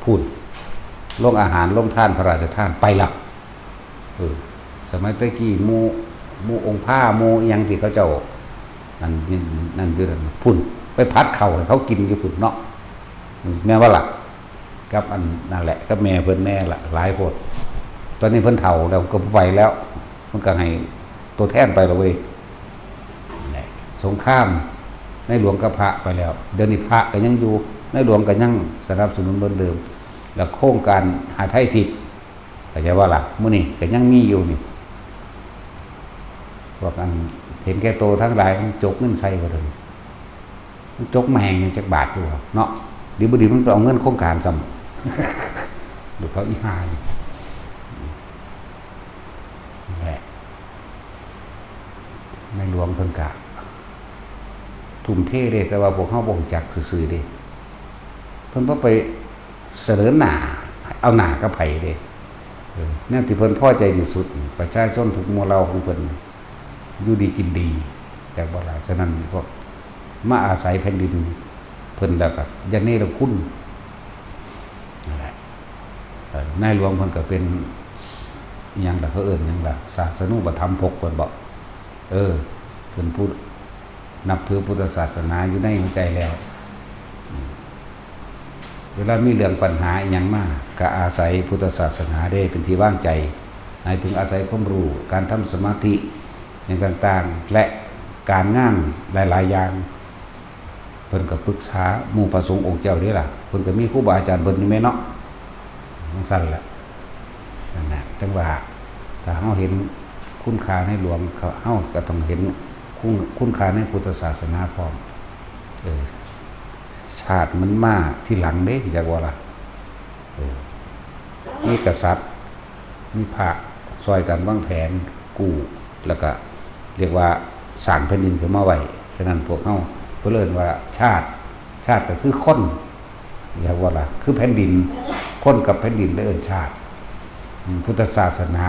พู้น โรงอาหาร โรงทานพระราชทาน ไปละ เออ สมัยแต่กี้หมู่ หมู่องค์พระ หมู่อิหยังที่เขาเจ้า นั่น นั่นอยู่นั่น พู้น ไปผัดข้าวให้เขากินอยู่พู้นเนาะ แม่นบ่ล่ะ กับอันนั่นแหละ กับแม่เพิ่นแน่ละ หลายโพด ตอนนี้เพิ่นเฒ่าแล้ว ก็บ่ไปแล้ว มันก็ให้ตัวแทนไปละเว้ย นั่นแหละ สงครามในหลวงกับพระไปแล้ว เดี๋ยวนี้พระก็ยังอยู่ ในหลวงก็ยังสนับสนุนเหมือนเดิม แล้วโครงการหาไทยทิพย์ เข้าใจบ่ล่ะ มื้อนี้ก็ยังมีอยู่นี่ พวกอันเห็นแก่โตทั้งหลาย มันจกเงินใส่บ่เด้อ มันจกแม่งหยังจักบาทอยู่เนาะ ดีบ่ดีมันไปเอาเงินโครงการซ้ำ ดูเขาอีห่านี่ นั่นแหละ ในหลวงเพิ่นกะ ทุ่มเทเด้ แต่ว่าพวกเฮาบ่รู้จักซื่อๆเด้ เพิ่นบ่ไปเสนอหน้า เอาหน้ากับไผเด้ เออ แนวที่เพิ่นพอใจที่สุด ประชาชนทุกหมู่เหล่าของเพิ่น อยู่ดีกินดี จักบ่ล่ะ ฉะนั้นพวกมาอาศัยแผ่นดินเพิ่นแล้วก็อย่าเนรคุณ นั่นแหละ เอ่อ ในหลวงเพิ่นก็เป็น อิหยังล่ะ เขาเอิ้นหยังล่ะ ศาสนูปถัมภกเพิ่นบอก เออ เพิ่นผู้นับถือพุทธศาสนาอยู่ในหัวใจแล้ว อืม เวลามีเรื่องปัญหาอิหยังมา ก็อาศัยพุทธศาสนาเด้เป็นที่วางใจ หมายถึงอาศัยความรู้ การทำสมาธิ อย่างต่างๆ และการงานหลายๆอย่าง เพิ่นก็ปรึกษาหมู่พระสงฆ์องค์เจ้าเด้ล่ะ เพิ่นก็มีครูบาอาจารย์เพิ่นอยู่แม่นเนาะ จั่งซั้นแหละ นั่นแหละ จั่งว่า ถ้าเฮาเห็นคุณค่าในหลวง เฮาก็ต้องเห็นคุณ คุณค่าในพุทธศาสนาพร้อม เออ ชาติมันมาทีหลังเด้ จักว่าล่ะ เออ มีกษัตริย์ มีพระซ่อยกันวางแผนกู้ แล้วก็เรียกว่าสร้างแผ่นดินขึ้นมาไว้ ฉะนั้นพวกเฮาเพิ่นเอิ้นว่าชาติ ชาติก็คือคน เรียกว่าล่ะ คือแผ่นดิน คนกับแผ่นดินเลยเอิ้นชาติ อืม พุทธศาสนา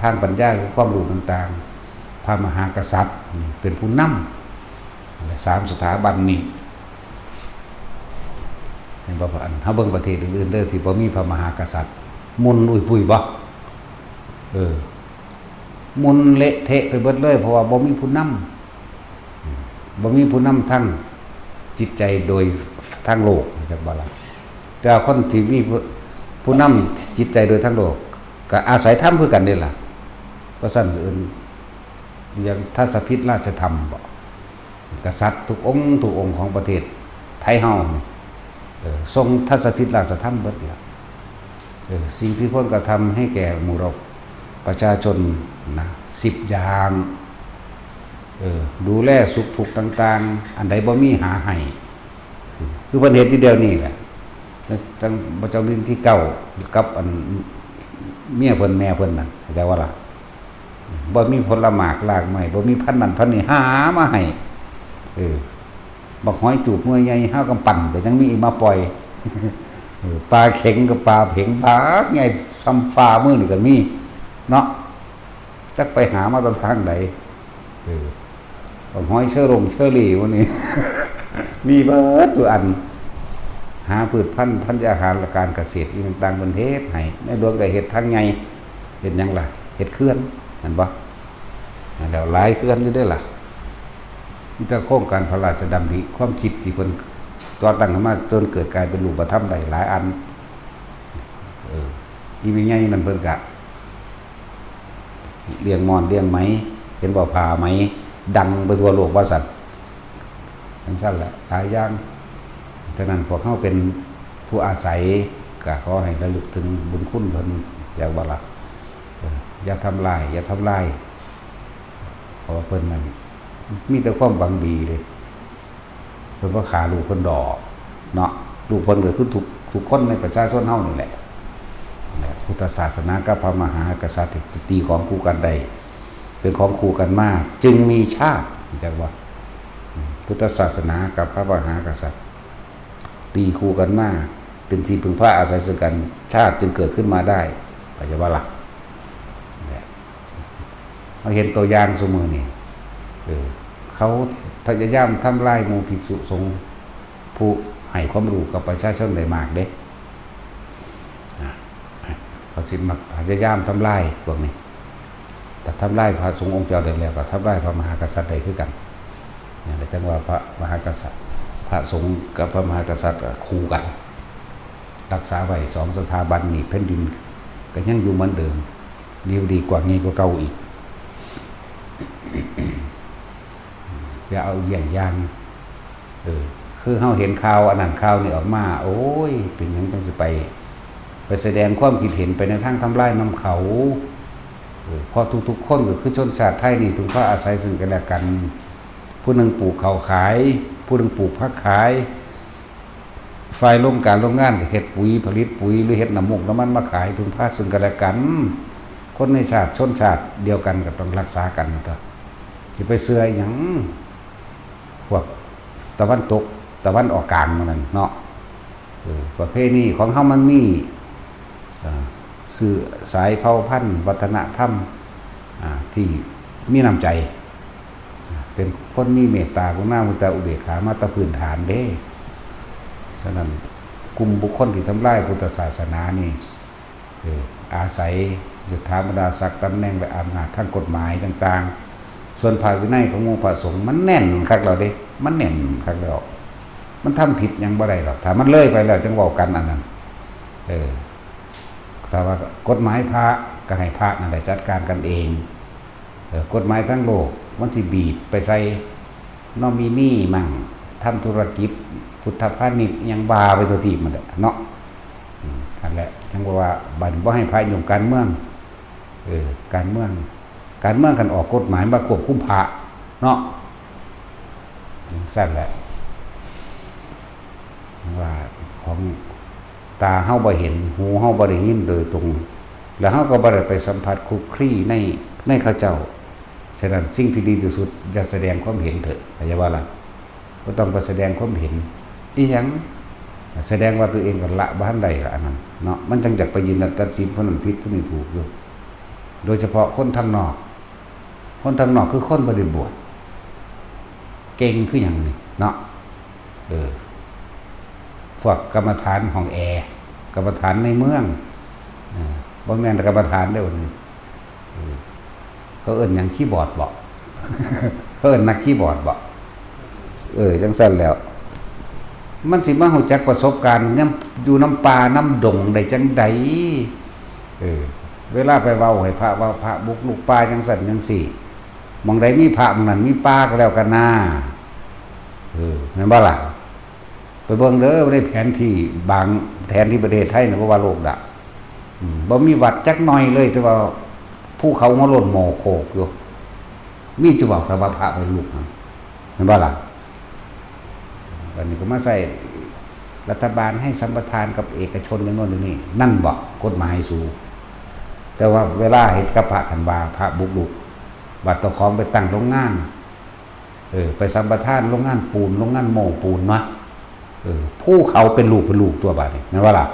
ทางปัญญาคือความรู้ต่างๆ พระมหากษัตริย์นี่เป็นผู้นำ และสามสถาบันนี่ เห็นบ่ อัน เฮาเบิ่งประเทศอื่นๆเด้อ ที่บ่มีพระมหากษัตริย์ มุ่นอุ้ยปุ้ยบ่ เออ มุ่นเละเทะไปเบิดเลย เพราะว่าบ่มีผู้นำ อืม บ่มีผู้นำทางจิตใจโดยทางโลก จักบ่ล่ะ แต่ว่าคนที่มีผู้ ผู้นำจิตใจโดยทางโลก ก็อาศัยธรรมคือกันนี่ล่ะ เพราะฉะนั้นเอิ้น อย่างทศพิธราชธรรมบ่ กษัตริย์ทุกองค์ทุกองค์ของประเทศไทยเฮานี่ เออ ทรงทศพิธราชธรรมเบิดล่ะ เออ สิ่งที่ควรกระทำให้แก่หมู่เรา ประชาชนนะ สิบอย่าง เออ ดูแลสุขทุกข์ต่างๆ อันใดบ่มีหาให้ คือเพิ่นเฮ็ดอยู่เดี๋ยวนี้แหละ ตั้ง ตั้งพระเจ้าลิ้นที่เก้า กับอันเมียเพิ่นแม่เพิ่นน่ะ เข้าใจบ่ล่ะ บ่มีผลหมากรากไม้ บ่มีพันธุ์นั่นพันธุ์นี่ หามาให้ เออ บักหอยจูบหน่วยใหญ่ ห้าวกำปั่นก็ยังมีมาปล่อย เออ ปลาเข็งกับปลาเผง ปลาใหญ่ส่ำฝ่ามือนี่ก็มี เนาะ จักไปหามาแตางทางใด เออ บักหอยเชอรงเชอรี่พวกนี้ มีเบิดสู่อัน หาพืชพันธุ์ธัญญาหารและการเกษตรอีหยังต่างๆ เพิ่นเฮ็ดให้ ในหลวงก็เฮ็ดทางใหญ่ เฮ็ดหยังล่ะ เฮ็ดเขื่อน แม่นบ่ แล้วหลายเขื่อนอยู่เด้อล่ะ มีแต่โครงการพระราชดำริ ความคิดที่เพิ่นก่อตั้งขึ้นมาจนเกิดกลายเป็นรูปธรรมได้หลายอัน เออ อีแม่ใหญ่นั่นเพิ่นกะเลี้ยงม่อนเลี้ยงไหม เห็นบ่ ผ้าไหม ดังไปทั่วโลกว่าซั่น จั่งซั่นแหละ หลายอย่าง ฉะนั้นพวกเฮาเป็นผู้อาศัย ก็ขอให้ระลึกถึงบุญคุณเพิ่น อยากบ่ล่ะ เออ อย่าทำลาย อย่าทำลาย เพราะว่าเพิ่นนั่นมีแต่ความหวังดีเลย เพิ่นบ่ฆ่าลูกเพิ่นดอก เนาะ ลูกเพิ่นก็คือทุก ทุกคนในประชาชนเฮานี่แหละ พุทธศาสนากับพระมหากษัตริย์ที่ตีของคู่กันได้ เป็นของคู่กันมา จึงมีชาติ รู้จักบ่ พุทธศาสนากับพระมหากษัตริย์ ตีคู่กันมา เป็นที่พึ่งพาอาศัยซึ่งกัน ชาติจึงเกิดขึ้นมาได้ เข้าใจบ่ล่ะ เนี่ย เราเห็นตัวอย่างซุมื้อนี่ เออ เขาพยายามทำลายหมู่ภิกษุสงฆ์ ผู้ให้ความรู้กับประชาชนได้มากเด้ อ่ะ เขาสิมักพยายามทำลายพวกนี้ แต่ทำลายพระสงฆ์องค์เจ้าได้แล้ว ก็ทำลายพระมหากษัตริย์ได้คือกัน นั่นแหละจั่งว่าพระมหากษัตริย์ พระสงฆ์กับพระมหากษัตริย์ก็คู่กัน รักษาไว้สองสถาบันนี่ แผ่นดินก็ยังอยู่เหมือนเดิม ดี ดีกว่า ใหญ่กว่าเก่าอีก อย่าเอาเยี่ยงอย่าง เออ คือเฮาเห็นข่าวอันนั้นข่าวนี้ออกมา โอ้ย เป็นหยังจั่งสิไป ไปแสดงความคิดเห็นไปในทางทำลายนำเขา เออ เพราะทุกๆคนก็คือชนชาติไทยนี่พึ่งพาอาศัยซึ่งกันและกัน ผู้หนึ่งปลูกข้าวขาย ผู้หนึ่งปลูกผักขาย ฝ่ายโรงกานโรงงานก็เฮ็ดปุ๋ย ผลิตปุ๋ย หรือเฮ็ดน้ำมูกน้ำมันมาขาย พึ่งพาซึ่งกันและกัน คนในชาติชนชาติเดียวกันก็ต้องรักษากันตัว สิไปเชื่อหยัง พวกตะวันตก ตะวันออกกลางหมู่นั่นเนาะ เออ ประเพณีของเฮามันมี เอ่อ เชื้อสายเผ่าพันธุ์ วัฒนธรรม อ่า ที่มีน้ำใจ อ่า เป็นคนมีเมตตากรุณา มุทิตา อุเบกขามาแต่พื้นฐานเด้ ฉะนั้นกลุ่มบุคคลที่ทำลายพุทธศาสนานี่ เออ อาศัยยศถาบรรดาศักดิ์ ตำแหน่งและอำนาจทางกฎหมายต่างๆ ส่วนพระวินัยของหมู่พระสงฆ์มันแน่นคักแล้วเด้ มันแน่นคักแล้ว มันทำผิดหยังบ่ได้หรอก ถ้ามันเลยไปแล้วจั่งเว้ากันอันนั้น เออ ถ้าว่ากฎหมายพระก็ให้พระนั่นแหละจัดการกันเอง เออ กฎหมายทั้งโลกมันสิบีบไปใส่นอมินีมั่ง ทำธุรกิจ พุทธพาณิชย์ อิหยังว่าไปทั่วทีปนั่นแหละเนาะ อืม นั่นแหละ จั่งว่า บัดบ่ให้พระยุ่งการเมือง เออ การเมือง การเมืองคันออกกฎหมายมาควบคุมพระเนาะ จั่งซั่นแหละ ว่าของตาเฮาบ่เห็น หูเฮาบ่ได้ยินโดยตรง แล้วเฮาก็บ่ได้ไปสัมผัสคลุกคลีใน ในเขาเจ้า ฉะนั้นสิ่งที่ดีที่สุด อย่าแสดงความเห็นเถอะ เข้าใจบ่ล่ะ บ่ต้องไปแสดงความเห็น อีหยัง แสดงว่าตัวเองก็ละบ่ทันได้ละอันนั้นเนาะ มันจั่งอยากไปยืนตัดสินผู้นั้นผิดผู้นี้ถูกอยู่ โดยเฉพาะคนทางนอก คนทางนอกคือคนบ่ได้บวช เก่งคือหยังนี่เนาะ เออ พวกกรรมฐานห้องแอร์ กรรมฐานในเมือง เออ บ่แม่นกรรมฐานเด้อวันนี้ เออ เขาเอิ้นหยัง คีย์บอร์ดบ่ เขาเอิ้นนักคีย์บอร์ดบ่ เออ จั่งซั่นแล้ว มันสิมารู้จักประสบการณ์ยามอยู่นำป่านำดงได้จั่งใด เออ เวลาไปเว้าให้พระ ว่าพระบุกรุกป่าจั่งซั่นจั่งซี้ หม่องใดมีพระหม่องนั้นมีป่าก็แล้วกันนา เออ แม่นบ่ล่ะ ไปเบิ่งเด้อในแผนที่บาง แผนที่ประเทศไทยน่ะ บ่ว่าโลกดะ อืม บ่มีวัดจักหน่อยเลย แต่ว่า ภูเขาหัวโล้นโมโคกอยู่ มีจุบอกแต่ว่าพระไปลูกมันเห็นบ่ล่ะ วันนี้ก็มาใส่รัฐบาลให้สัมปทานกับเอกชนเรื่องโน้นเรื่องนี้ นั่นบอกกฎหมายสูง แต่ว่าเวลาเห็นกับพระขันวาพระบุกลุกบัตรเจ้าของไปตั้งโรงงาน เออ ไปสัมปทานโรงงานปูน โรงงานโม่ปูนเนาะ เออ ภูเขาเป็นลูกเป็นลูกตัวบาดนี่แม่นว่าล่ะ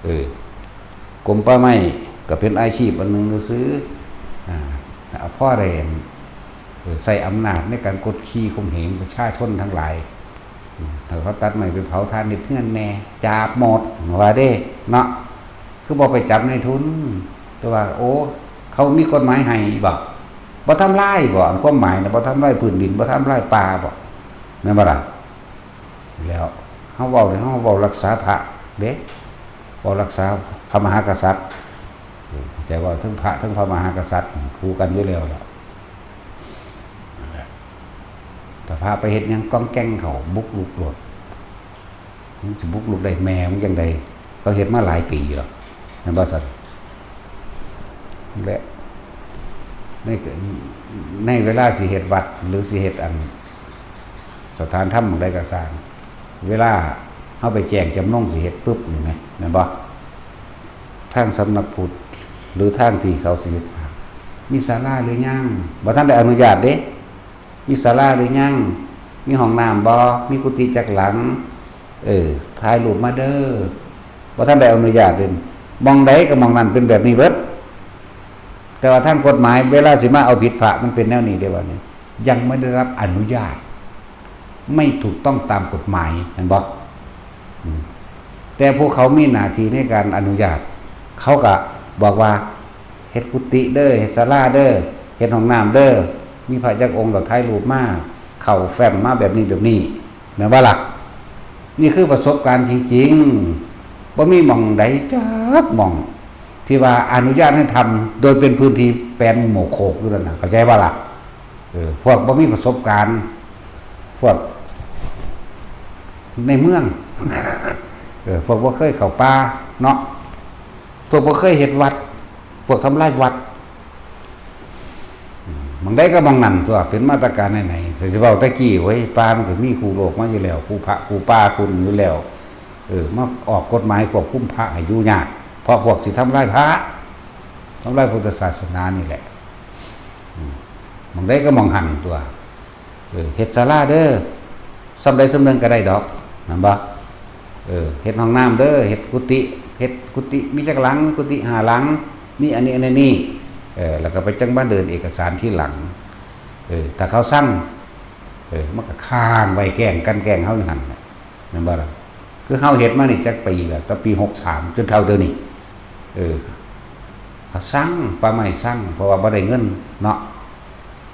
เออกรมป่าไม้ก็เป็นอาชีพอันหนึ่งซื้ออ่าเอาพ่อได้เออใส่อำนาจในการกดขี่ข่มเหงประชาชนทั้งหลายอืมถ้าเขาตัดไม้ไปเผาทานในเพื่อนแน่จาบหมดว่าเด้เนาะ คือบ่ไปจับนายทุน แต่ว่า โอ้ เขามีกฎหมายให้บ่บ่ทำลายบ่อันความหมายนะบ่ทำลายพื้นดินบ่ทำลายป่าบ่แม่นบ่ล่ะ แล้วเฮาเว้านี่เฮาเว้ารักษาพระเด้เว้ารักษาพระมหากษัตริย์เข้าใจว่าทั้งพระทั้งพระมหากษัตริย์คู่กันอยู่แล้วล่ะนั่นแหละถ้าพระไปเฮ็ดหยังก้องแก้งเขาบุกลุกโลด มึงสิบุกลุกได้แม่มึงจั่งใดเขาเฮ็ดมาหลายปีแล้วแม่นบ่ซั่นและในในเวลาสิเฮ็ดวัดหรือสิเฮ็ดอันสถานธรรมหม่องใดก็ซ่างเวลาเฮาไปแจ้งจำนงสิเฮ็ดปึ๊บนี่แหมแม่นบ่ทางสำนักพุทธหรือทางที่เขาสิเฮ็ดสร้างมีศาลาหรือยังบ่ทันได้อนุญาตเด้ มีศาลาหรือยัง มีห้องน้ำบ่ มีกุฏิจักหลัง เออ ถ่ายรูปมาเด้อ บ่ทันได้อนุญาตเด้ หม่องใดก็หม่องนั้นเป็นแบบนี้เบิด แต่ว่าทางกฎหมายเวลาสิมาเอาผิดพระมันเป็นแนวนี้เด้บัดนี้ ยังไม่ได้รับอนุญาต ไม่ถูกต้องตามกฎหมาย แม่นบ่ อืม แต่พวกเขามีหน้าที่ในการอนุญาต เขาก็บอกว่า เฮ็ดกุฏิเด้อ เฮ็ดศาลาเด้อ เฮ็ดห้องน้ำเด้อ มีพระจักองค์ก็ถ่ายรูปมา เข้าแฟ้มมาแบบนี้แบบนี้ แม่นบ่ล่ะ นี่คือประสบการณ์จริงๆ บ่มีหม่องใดจักหม่อง ที่ว่าอนุญาตให้ทำโดยเป็นพื้นที่แปลนโมโคกอยู่นั่นน่ะ เข้าใจบ่ล่ะ เออ พวกบ่มีประสบการณ์ พวกในเมือง เออ พวกบ่เคยเข้าป่าเนาะ พวกบ่เคยเฮ็ดวัด พวกทำลายวัด อืม หม่องใดก็หม่องนั้นตั๊ว เป็นมาตรการไหนๆ ถ้าสิเว้าแต่กี้ โอ้ย ป่ามันก็มีคู่โลกมาอยู่แล้ว คู่พระ คู่ป่า คู่อยู่แล้ว เออ มาออกกฎหมายควบคุมพระให้อยู่ยาก เพราะพวกสิทำลายพระ ทำลายพุทธศาสนานี่แหละ อืม หม่องใดก็หม่องหั้นตั๊ว เออ เฮ็ดศาลาเด้อ ส่ำใดส่ำหนึ่งก็ได้ดอก แม่นบ่ เออ เฮ็ดห้องน้ำเด้อ เฮ็ดกุฏิ เฮ็ดกุฏิ มีจักหลัง มีกุฏิห้าหลัง มีอันนี้อันนี้ เออ แล้วก็ไปจั่งมาเดินเอกสารทีหลัง เออ ถ้าเขาสั่ง เออ มันก็ค้างไว้แกล้งกันแกล้งเฮาอยู่หั่นแหละ แม่นบ่ล่ะ คือเฮาเฮ็ดมานี่จักปีแล้ว ตั้งปีหกสาม จนเท่าเดี๋ยวนี้ เออ เขาสั่ง ป่าไม้สั่ง เพราะว่าบ่ได้เงินเนาะ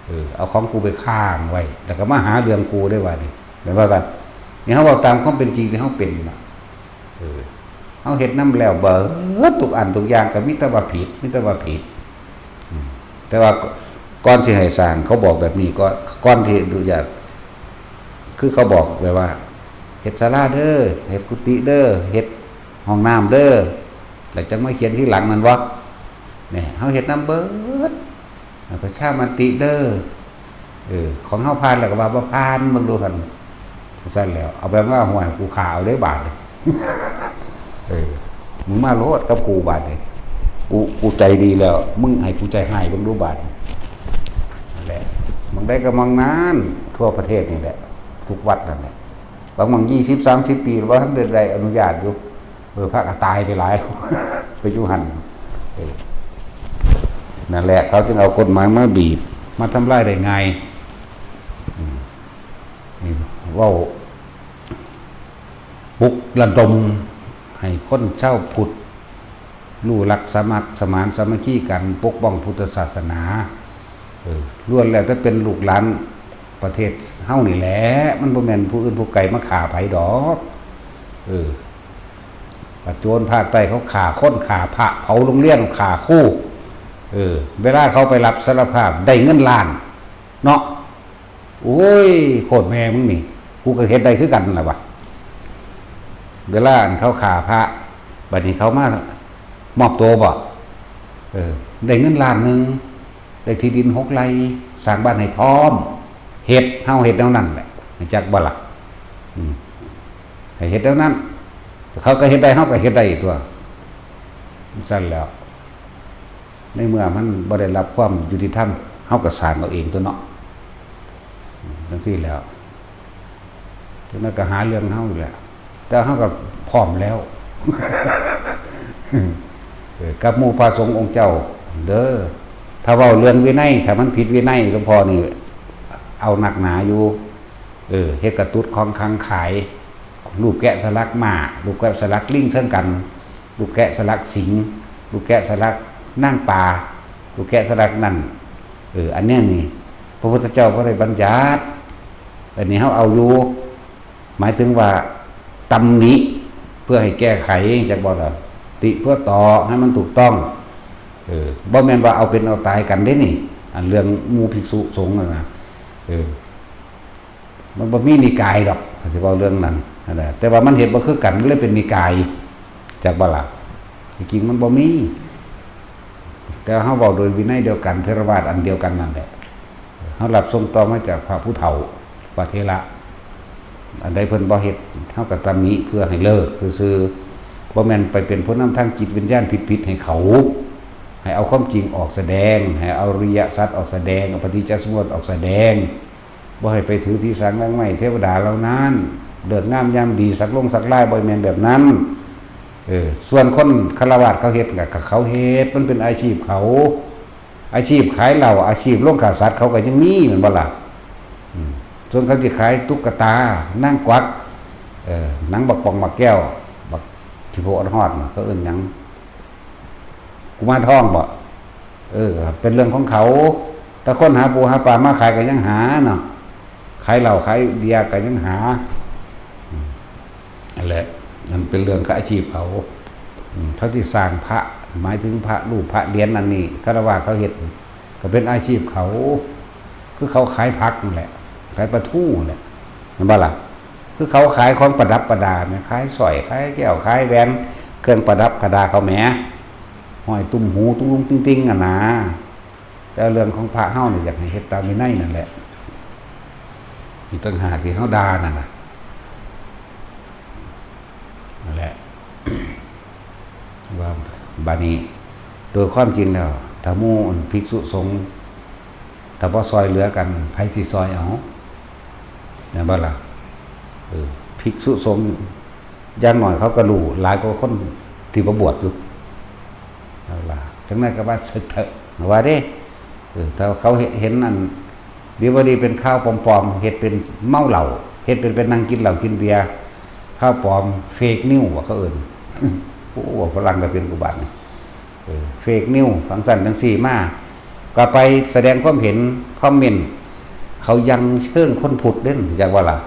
เออ เอาของกูไปค้างไว้ แล้วก็มาหาเรื่องกูได้ว่านี่ แม่นว่าซั่น นี่เฮาเว้าตามความเป็นจริงที่เฮาเป็นน่ะ เออ เฮาเฮ็ดนำแล้วเบิดทุกอันทุกอย่างก็มีแต่ว่าผิด มีแต่ว่าผิด อืม แต่ว่าก่อนสิให้สร้าง เขาบอกแบบนี้ ก่อน ก่อนที่อนุญาต คือเขาบอกแบบว่า เฮ็ดศาลาเด้อ เฮ็ดกุฏิเด้อ เฮ็ดห้องน้ำเด้อ แล้วจั่งมาเขียนทีหลัง แม่นบ่ นี่ เฮาเฮ็ดนำเบิด ประชามติเด้อ เออ ของเฮาผ่านแล้วก็ว่าบ่ผ่าน เบิ่งดูหั่น ซั่นแล้ว เอาแบบว่า ห่วย กูฆ่าเอาเลยบาดนี้ เออ มึงมาโลดกับกูบาดนี้ กู กูใจดีแล้ว มึงให้กูใจฮ้ายเบิ่งดูบาดนี้ นั่นแหละ หม่องใดก็หม่องนั้น ทั่วประเทศนี่แหละ ทุกวัดนั่นแหละ บางหม่อง ยี่สิบ สามสิบ ปีแล้วบ่ทันได้ ได้อนุญาตอยู่ เออ พระก็ตายไปหลาย ไปอยู่หั่น เออ นั่นแหละ เขาจึงเอากฎหมายมาบีบ มาทำลายได้ง่าย อืม นี่เว้าปลุกระดมให้คนชาวพุทธ รู้รักสมัครสมานสามัคคีกัน ปกป้องพุทธศาสนา เออ ล้วนแล้วแต่เป็นลูกหลานประเทศเฮานี่แหละ มันบ่แม่นผู้อื่นผู้ไกลมาฆ่าไผดอก เออ โจรภาคใต้เขาฆ่าคน ฆ่าพระ เผาโรงเรียน ฆ่าครู เออ เวลาเขาไปรับสารภาพได้เงินล้าน เนาะ โอ้ย โคตรแม่มึงนี่ กูก็เฮ็ดได้คือกันนั่นล่ะวะ เวลาอันเขาฆ่าพระ บัดนี้เขามามอบตัวบ่ เออ ได้เงินล้านหนึ่ง ได้ที่ดินหกไร่ สร้างบ้านให้พร้อม เฮ็ด เฮาเฮ็ดแนวนั้นแหละ จักบ่ล่ะ อืม ให้เฮ็ดแนวนั้น เขาก็เฮ็ดได้ เฮาก็เฮ็ดได้ตัว ซั่นแล้ว ในเมื่อมันบ่ได้รับความยุติธรรม เฮาก็สร้างเอาเองตัวเนาะ อืม จั่งซี้แล้ว จั่งนั้นก็หาเรื่องเฮาอีกแหละ แต่เฮาก็พร้อมแล้ว เออ กับหมู่พระสงฆ์องค์เจ้า เด้อ ถ้าเว้าเรื่องวินัย ถ้ามันผิดวินัย หลวงพ่อนี่ เอาหนักหนาอยู่ เออ เฮ็ดกระตุดของขลังขาย รูปแกะสลักม้า รูปแกะสลักลิงเชิงกัน รูปแกะสลักสิงห์ รูปแกะสลักนางป่า รูปแกะสลักนั่น เออ อันเนี้ยนี่ พระพุทธเจ้าบ่ได้บัญญัติ อันนี้เฮาเอาอยู่ หมายถึงว่าตำหนิเพื่อให้แก้ไข จักบ่ล่ะ ติเพื่อต่อให้มันถูกต้อง เออ บ่แม่นว่าเอาเป็นเอาตายกันเด้นี่ อันเรื่องหมู่ภิกษุสงฆ์นั่นน่ะ เออ มันบ่มีนิกายดอก คันสิเว้าเรื่องนั้น นั่นแหละ แต่ว่ามันเฮ็ดบ่คือกัน มันเลยเป็นนิกาย จักบ่ล่ะ ที่จริงมันบ่มี แต่เฮาเว้าโดยวินัยเดียวกัน เถรวาทอันเดียวกันนั่นแหละ เฮารับส่งต่อมาจากพระผู้เฒ่า พระเถระ อันใดเพิ่นบ่เฮ็ด เฮาก็ตำหนิเพื่อให้เลิกซื่อๆ บ่แม่นไปเป็นผู้นำทางจิตวิญญาณผิดๆ ให้เขา ให้เอาความจริงออกแสดง ให้เอาอริยสัจออกแสดง เอาปฏิจจสมุปบาทออกแสดง บ่ให้ไปถือผีสางนางไม้เทวดาเหล่านั้น เลิกงามยามดี สักลงสักลาย บ่แม่นแบบนั้น เออ ส่วนคนฆราวาสเขาเฮ็ดก็เขาเฮ็ด มันเป็นอาชีพเขา อาชีพขายเหล้า อาชีพลงฆ่าสัตว์เขาก็ยังมี แม่นบ่ล่ะ อืม ส่วนเขาสิขายตุ๊กตา นางกวัก เออ หนังบักป่องบักแก้ว บักขี้โพดฮอดน่ะ เขาเอิ้นหยัง กุมารทองบ่ เออ เป็นเรื่องของเขา แต่คนหาปูหาปลามาขายก็ยังหาเนาะ ขายเหล้าขายเบียร์ก็ยังหา อืม นั่นแหละ มันเป็นเรื่องของอาชีพเขา อืม เขาสิสร้างพระ หมายถึงพระรูปพระเหรียญอันนี้ ฆราวาสเขาเฮ็ด ก็เป็นอาชีพเขา คือเขาขายผักนั่นแหละ ขายปลาทูนั่นแหละ แม่นบ่ล่ะ คือเขาขายของประดับประดาแหม ขายสร้อย ขายแก้ว ขายแหวน เครื่องประดับประดาเขาแหม ห้อยตุ้มหูตุ้งลุงติ้งๆ อะนะ แต่เรื่องของพระเฮานี่อยากให้เฮ็ดตามวินัยนั่นแหละ อีกต่างหากที่เฮาด่านั่นน่ะ นั่นแหละ ว่าบาดนี้ โดยความจริงแล้ว ถ้าหมู่ภิกษุสงฆ์ ถ้าบ่ซอยเหลือกัน ไผสิซอยเอา แม่นบ่ล่ะ เออ ภิกษุสงฆ์ อย่างน้อยเขาก็รู้หลายกว่าคนที่บ่บวชอยู่ เอาล่ะ จั่งนั้นก็ว่าเสิร์ชเถอะ ว่าเด้ เออ ถ้าเขาเห็น เห็นอัน ดีบ่ดีเป็นข่าวปลอมๆ เฮ็ดเป็นเมาเหล้า เฮ็ดเป็นไปนั่งกินเหล้ากินเบียร์ ข่าวปลอม เฟกนิวส์ ว่าเขาเอิ้น โอ้ ฝรั่งก็เป็นกูบาดนี่ เออ เฟกนิวส์ จั่งซั้นจั่งซี้มา ก็ไปแสดงความเห็น คอมเมนต์ เขายังเชิงคนพุทธเด้ จักว่าล่ะ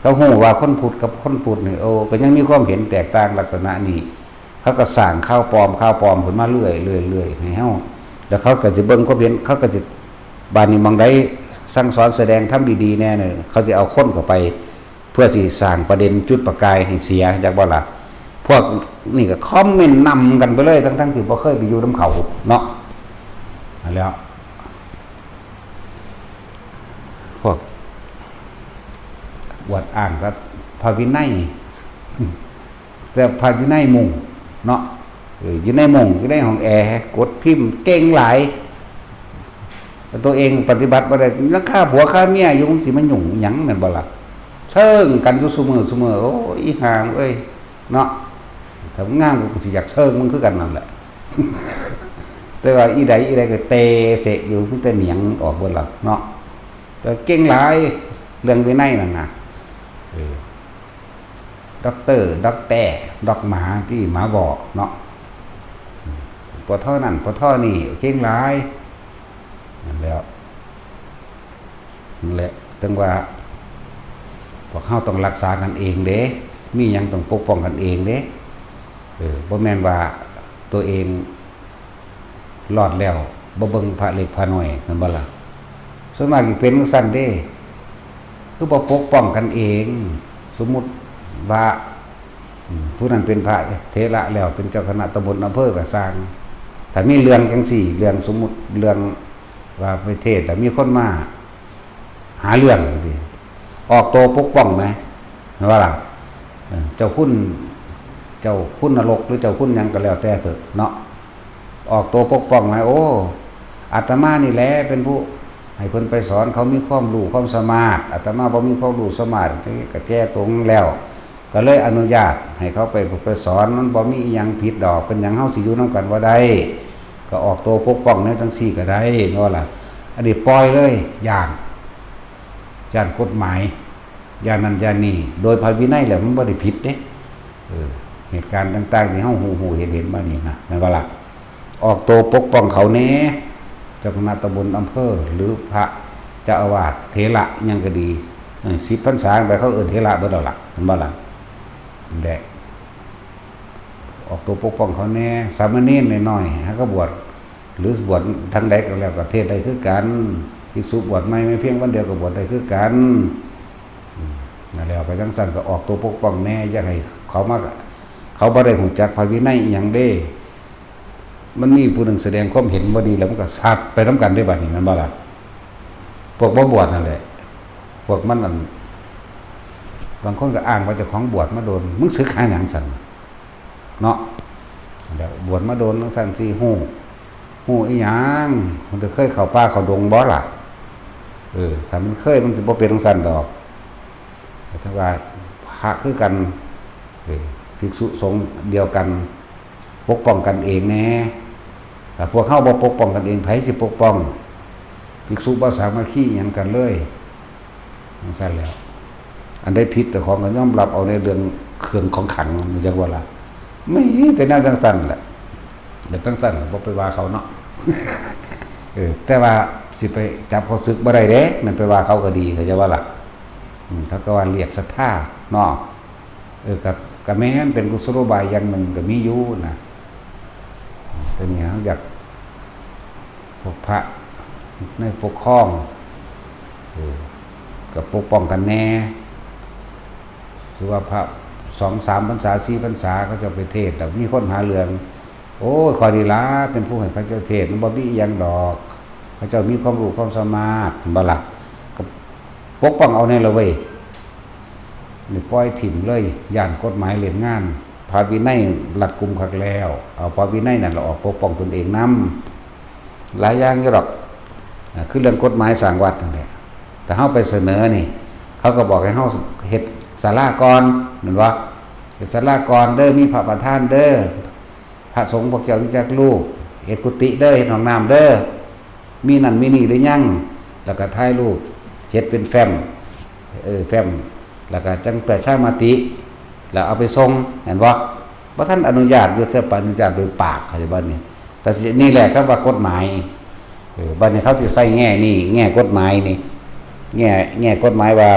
เขาฮู้ว่าคนพุทธกับคนพุทธนี่ โอ้ ก็ยังมีความเห็นแตกต่างลักษณะนี้ เขาก็สร้างข่าวปลอม ข่าวปลอมขึ้นมาเรื่อยๆ เรื่อยๆ ให้เฮา แล้วเขาก็สิเบิ่งความเห็น เขาก็สิ บาดนี้หม่องใดสั่งสอนแสดงธรรมดีๆ แน่เนี่ย เขาสิเอาคนเข้าไป เพื่อสิสร้างประเด็นจุดประกายให้เสีย จักบ่ล่ะ พวกนี่ก็คอมเมนต์นำกันไปเลย ทั้งๆ ที่บ่เคยไปอยู่นำเขาเนาะ นั่นแหล้ว พวกอวดอ้างกับพระวินัย แต่พระวินัยมุงเนาะ เออ อยู่ในมุง อยู่ในห้องแอร์ กดพิมพ์เก่งหลาย แต่ตัวเองปฏิบัติบ่ได้ ยังฆ่าผัวฆ่าเมียอยู่ มึงสิมายุ่งอิหยัง แม่นบ่ล่ะ เชิงกันอยู่ซุมื้อซุมื้อ โอ้ย อีห่าเอ้ย เนาะ ถ้ามึงงามกูก็สิอยากเชิงมึงคือกันนั่นแหละ แต่ว่าอีใดอีใดก็เตะเสะอยู่ มีแต่เหนียงออกเบิดล่ะเนาะ แต่เก่งหลาย เรื่องวินัยนั่นน่ะ เออ ด็อกเตอร์ ด็อกแต้ ด็อกหมา ที่หมาบอกเนาะ ปวดท่อนั่น ปวดท่อนี่ เก่งหลาย นั่นแหล้ว นั่นแหละ ถึงว่า พวกเฮาต้องรักษากันเองเด้ มีหยังต้องปกป้องกันเองเด้ เออ บ่แม่นว่าตัวเองรอดแล้ว บ่เบิ่งพระเล็กพระน้อย แม่นบ่ล่ะ ส่วนมากสิเป็นจั่งซั้นเด้ คือบ่ปกป้องกันเอง สมมุติว่า อืม ผู้นั้นเป็นพระเถระแล้ว เป็นเจ้าคณะตำบลอำเภอก็ซ่าง ถ้ามีเรื่องจั่งซี้ เรื่องสมมุติ เรื่อง ว่าไปเทศน์แล้วมีคนมาหาเรื่องสิ ออกตัวปกป้องไหม เห็นบ่ล่ะ เออ เจ้าคุณ เจ้าคุณนรกหรือเจ้าคุณหยังก็แล้วแต่เถอะเนาะ ออกตัวปกป้องไหม โอ้ อาตมานี่แหละเป็นผู้ให้เพิ่นไปสอน เขามีความรู้ความสามารถ อาตมาบ่มีความรู้สามารถ ก็แก้ตรงแล้ว ก็เลยอนุญาตให้เขาไป ไปสอน มันบ่มีอิหยังผิดดอก เป็นหยังเฮาสิอยู่นำกันบ่ได้ ก็ออกตัวปกป้องแนวจังซี่ก็ได้เนาะล่ะ อันนี้ปล่อยเลย ย้าน ย้านกฎหมาย ย้านนั่นย้านนี่ โดยพระวินัยแล้วมันบ่ได้ผิดเด้ เออ เหตุการณ์ต่างๆที่เฮาฮู้ๆเห็นๆมานี่นะ แม่นบ่ล่ะ ออกตัวปกป้องเขาแหน่ เจ้าคณะตำบลอำเภอ หรือพระเจ้าอาวาส เถระหยังก็ดี เออ สิบพรรษาไปเขาเอิ้นเถระเบิดแล้วล่ะ แม่นบ่ล่ะ นั่นแหละ ออกตัวปกป้องเขาแหน่ สามเณรน้อยๆ หาก็บวช หรือบวชทางใดก็แล้วก็เทศน์ได้คือกัน ภิกษุบวชใหม่ไม่เพียงวันเดียวก็บวชได้คือกัน อืม นั่นแหละ ก็จังซั่นก็ออกตัวปกป้องแหน่ อย่าให้เขามา เขาบ่ได้ฮู้จักพระวินัยอิหยังเด้ มันมีผู้หนึ่งแสดงความเห็นบ่ดีแล้วมันก็ซัดไปนำกันเด้บัดนี้ แม่นบ่ล่ะ พวกบ่บวชนั่นแหละ พวกมันนั่น บางคนก็อ้างว่าเจ้าของบวชมาโดน มึงศึกหาหยังซั่น เนาะ แล้วบวชมาโดนจังซั่นสิฮู้ ฮู้อีหยัง มันจะเคยเข้าป่าเข้าดงบ่ล่ะ เออ ถ้ามันเคยมันสิบ่เป็นจังซั่นดอก แต่ถ้าว่าพระคือกัน เออ ภิกษุสงฆ์เดียวกัน ปกป้องกันเองแหน่ ถ้าพวกเฮาบ่ปกป้องกันเอง ไผสิปกป้อง ภิกษุบ่สามัคคีหยังกันเลย จังซั่นแหล้ว อันใดผิดเจ้าของก็ยอมรับเอาในเรื่องเครื่องของขลัง มันจั่งว่าล่ะ มีแต่แนวจั่งซั่นแหละ แต่จั่งซั่นก็บ่ไปว่าเขาเนาะ เออ แต่ว่าสิไปจับเขาสึกบ่ได้เด้ แม่นไปว่าเขาก็ดี เข้าใจบ่ล่ะ อืม เขาก็ว่าเรียกศรัทธาเนาะ เออ ก็ ก็แม่นเป็นกุศโลบายอย่างหนึ่งก็มีอยู่นะ แต่นี่เฮาอยาก พวกพระในปกครอง เออ ก็ปกป้องกันแหน่ คือว่าพระสองสามพรรษา สี่พรรษา เขาเจ้าไปเทศน์ แต่มีคนหาเรื่อง โอ้ย ข้อยนี่ล่ะเป็นผู้ให้เขาเจ้าเทศน์ มันบ่มีอิหยังดอก เขาเจ้ามีความรู้ความสามารถ บ่ล่ะ ก็ปกป้องเอาแหน่ละเว้ย นี่ปล่อยถิ่มเลย ย้านกฎหมายเล่นงาน พระวินัยรัดกุมคักแล้ว เอาพระวินัยนั่นล่ะออกปกป้องตนเองนำ หลายอย่างอยู่ดอก อ่า คือเรื่องกฎหมายสร้างวัดนั่นแหละ แต่เฮาไปเสนอนี่ เขาก็บอกให้เฮาเฮ็ดศาลาก่อน แม่นบ่ เฮ็ดศาลาก่อนเด้อ มีพระประธานเด้อ พระสงฆ์พวกเจ้ามีจักรูป เฮ็ดกุฏิเด้อ เฮ็ดห้องน้ำเด้อ มีนั่นมีนี่หรือยัง แล้วก็ถ่ายรูป เฮ็ดเป็นแฟ้ม เออ แฟ้ม แล้วก็จั่งประชามติ แล้วเอาไปส่ง เห็นบ่ บ่ทันอนุญาตอยู่ แต่อนุญาตโดยปาก เข้าใจบ่นี่ แต่สิ นี่แหละคำว่ากฎหมาย เออ บัดนี้เขาสิใส่แง่นี่ แง่กฎหมายนี่ แง่ แง่กฎหมายว่า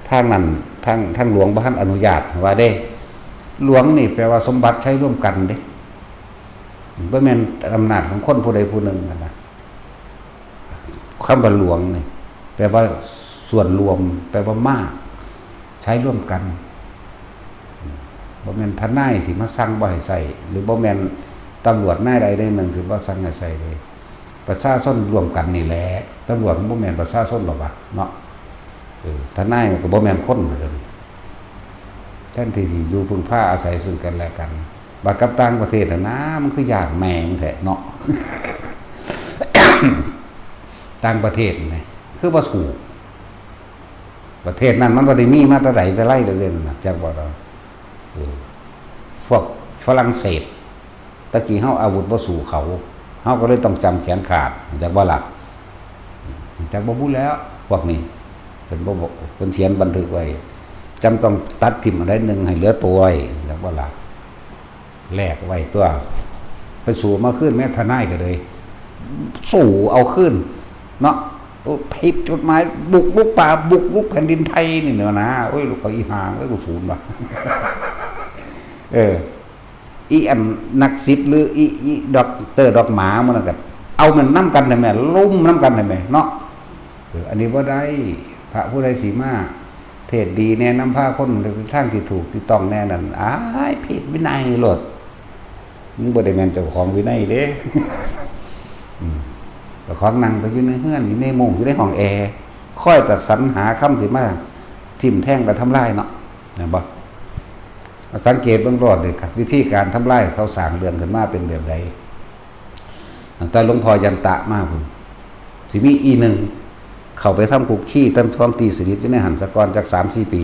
ทางนั้น ทาง ทางหลวงบ่ทันอนุญาต ว่าเด้ หลวงนี่แปลว่าสมบัติใช้ร่วมกันเด้ บ่แม่นอำนาจของคนผู้ใดผู้หนึ่งนั่นนะ คำว่าหลวงนี่ แปลว่าส่วนรวม แปลว่ามาก ใช้ร่วมกัน บ่แม่นทนายสิมาสั่งบ่ให้ใช้ หรือบ่แม่นตำรวจนายใดนายหนึ่งสิมาสั่งให้ใช้เด้ ประชาชนร่วมกันนี่แหละ ตำรวจมันบ่แม่นประชาชนดอกวะ เนาะ เออ ทนายมันก็บ่แม่นคนเด้ แทนที่สิอยู่พึ่งพาอาศัยซึ่งกันและกัน บัดกับต่างประเทศน่ะนะ มันคือย้านแม่งแท้เนาะ ต่างประเทศนี่ คือบ่สู้ ประเทศนั้นมันบ่ได้มีมาแต่ใดแต่ไรเด้อ นั่นน่ะ จักบ่ล่ะ เออ พวกฝรั่งเศส ตะกี้เฮาอาวุธบ่สู้เขา เฮาก็เลยต้องจำแขนขาด จักบ่ล่ะ จักบ่บุแล้ว พวกนี้ เพิ่นบ่บอก เพิ่นเขียนบันทึกไว้ จำต้องตัดถิ่มอันใดหนึ่งให้เหลือตัวไว้ จักบ่ล่ะ แลกไว้ตัว ไปสู้มาคืนแม่ทนายก็เลย สู้เอาคืน เนาะ โอ้ ผิดกฎหมาย บุกรุกป่า บุกรุกแผ่นดินไทยนี่เนาะนะ โอ้ย ลูกเขาอีห่าง โอ้ย กูศูนย์ว่ะ เออ อีอันนักศิษย์หรืออี อีด็อกเตอร์ด็อกหมามันนั่นก็เอามันนำกันได้แหม ลุมนำกันได้แหมเนาะ เออ อันนี้บ่ได้ พระผู้ใดสิมาเทศน์ดีแนะนำพาคนไปทางที่ถูกที่ต้องแน่นั่น อ้าย ผิดวินัยโลด มึงบ่ได้แม่นเจ้าของวินัยเด้ อืม เจ้าของนั่งก็อยู่ในเฮือน อยู่ในมุ้ง อยู่ในห้องแอร์ คอยแต่สรรหาคำที่มาทิ่มแทงและทำลายเนาะ เห็นบ่? สังเกตเบิ่งโลดเลยครับ วิธีการทำลายเขาสร้างเรื่องขึ้นมาเป็นแบบใด ตั้งแต่หลวงพ่อยันตะมาพุ้น สิมีอีหนึ่ง เข้าไปทำคุกคีทำท้องตีสนิทอยู่ในหั้นซะก่อนจักสามสี่ปี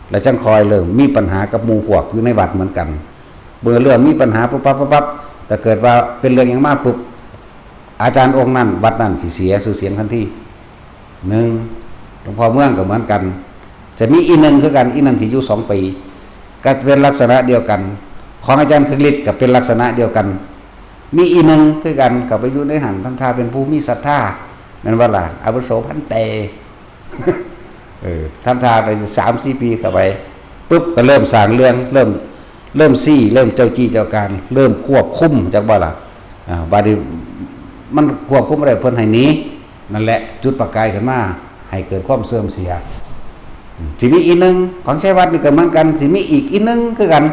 แล้วจั่งค่อยเริ่มมีปัญหากับหมู่พวกอยู่ในวัดเหมือนกัน เมื่อเริ่มมีปัญหาปุ๊บปั๊บปุ๊บปั๊บ ถ้าเกิดว่าเป็นเรื่องหยังมาปุ๊บ อาจารย์องค์นั้นวัดนั้นสิเสียชื่อเสียงทันที หนึ่ง หลวงพ่อเมืองก็เหมือนกัน จะมีอีหนึ่งคือกัน อีนั่นที่อยู่สองปี ก็เป็นลักษณะเดียวกัน ของอาจารย์คนึงฤทธิ์ก็เป็นลักษณะเดียวกัน มีอีหนึ่งคือกัน ก็ไปอยู่ในหั้น ทำท่าเป็นผู้มีศรัทธา แม่นบ่ล่ะ อาวุโสพันเต เออ ทำท่าไปสามสี่ปีเข้าไป ปุ๊บ ก็เริ่มสร้างเรื่อง เริ่ม เริ่มซี้ เริ่มเจ้ากี้เจ้าการ เริ่มควบคุม จักบ่ล่ะ อ่า บาดนี้มันควบคุมบ่ได้ เพิ่นให้หนี นั่นแหละ จุดประกายขึ้นมา ให้เกิดความเสื่อมเสีย อืม สิมีอีหนึ่ง ของชัยวัฒน์นี่ก็เหมือนกัน สิมีอีกอีหนึ่งคือกัน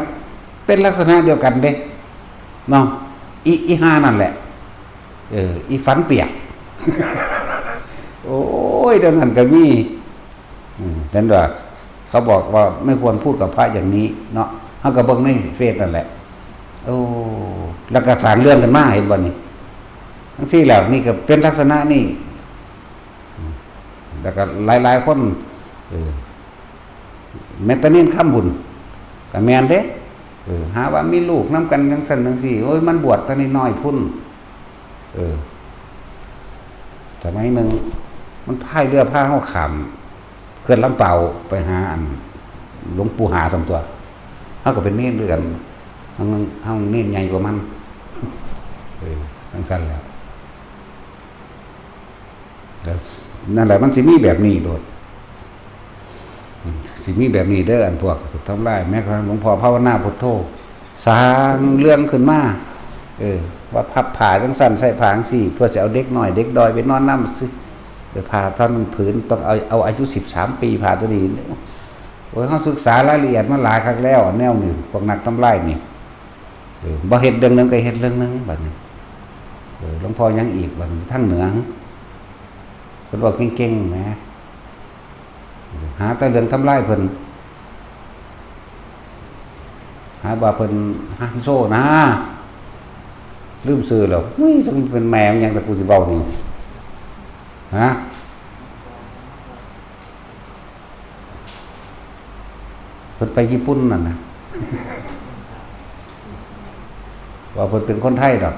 เป็นลักษณะเดียวกันเด้ เนาะ อี อีห่านั่นแหละ เออ อีฝันเปียก โอ้ย เดี๋ยวนั้นก็มี อืม เห็นว่า เขาบอกว่าไม่ควรพูดกับพระอย่างนี้เนาะ เฮาก็เบิ่งในเฟซนั่นแหละ โอ้ แล้วก็สร้างเรื่องขึ้นมา เห็นบ่นี่ จั่งซี้แล้ว นี่ก็เป็นลักษณะนี่ อืม แล้วก็หลายๆคน เออ แม้แต่เณรคำพุ้น ก็แม่นเด้ เออ หาว่ามีลูกนำกันจั่งซั้นจั่งซี้ โอ้ย มันบวชแต่น้อยๆพุ้น เออ สมัยหนึ่ง มันพายเรือพาเฮาข้ามเขื่อนลำปาวไปหาอันหลวงปู่หาส่ำตั๋ว เฮาก็เป็นเณรคือกัน เฮา เฮาเณรใหญ่กว่ามัน เออ จั่งซั้นแหละ แล้วนั่นแหละ มันสิมีแบบนี้โลด อืม สิมีแบบนี้เด้อ อันพวกถูกทำลาย แม้กระทั่งหลวงพ่อภาวนาพุทโธ สร้างเรื่องขึ้นมา เออ ว่าพับผ้าจั่งซั้น ใส่ผ้าจั่งซี้ เพื่อสิเอาเด็กน้อยเด็กด้อยไปนอนนำ สิ เออ ผ้าเท่านั้นผืน ต้องเอา เอาอายุสิบสามปี ผ้าตัวนี้ โอ้ย เฮาศึกษารายละเอียดมาหลายคักแล้ว แนวนี้ พวกนักทำลายนี่ เออ บ่เฮ็ดเรื่องหนึ่งก็เฮ็ดเรื่องหนึ่ง บัดนี้ เออ หลวงพ่อยังอีก บัดนี้ ทางเหนือ เพิ่นเว้าเก่งๆ แหม หาแต่เรื่องทำลายเพิ่น หาว่าเพิ่นฮันโซนะ ลืมชื่อแล้ว อุ้ย จั่งเป็นแม่มันหยัง แต่กูสิเว้านี่ ฮะ เพิ่นไปญี่ปุ่นนั่นนะ ว่าเพิ่นเป็นคนไทยดอก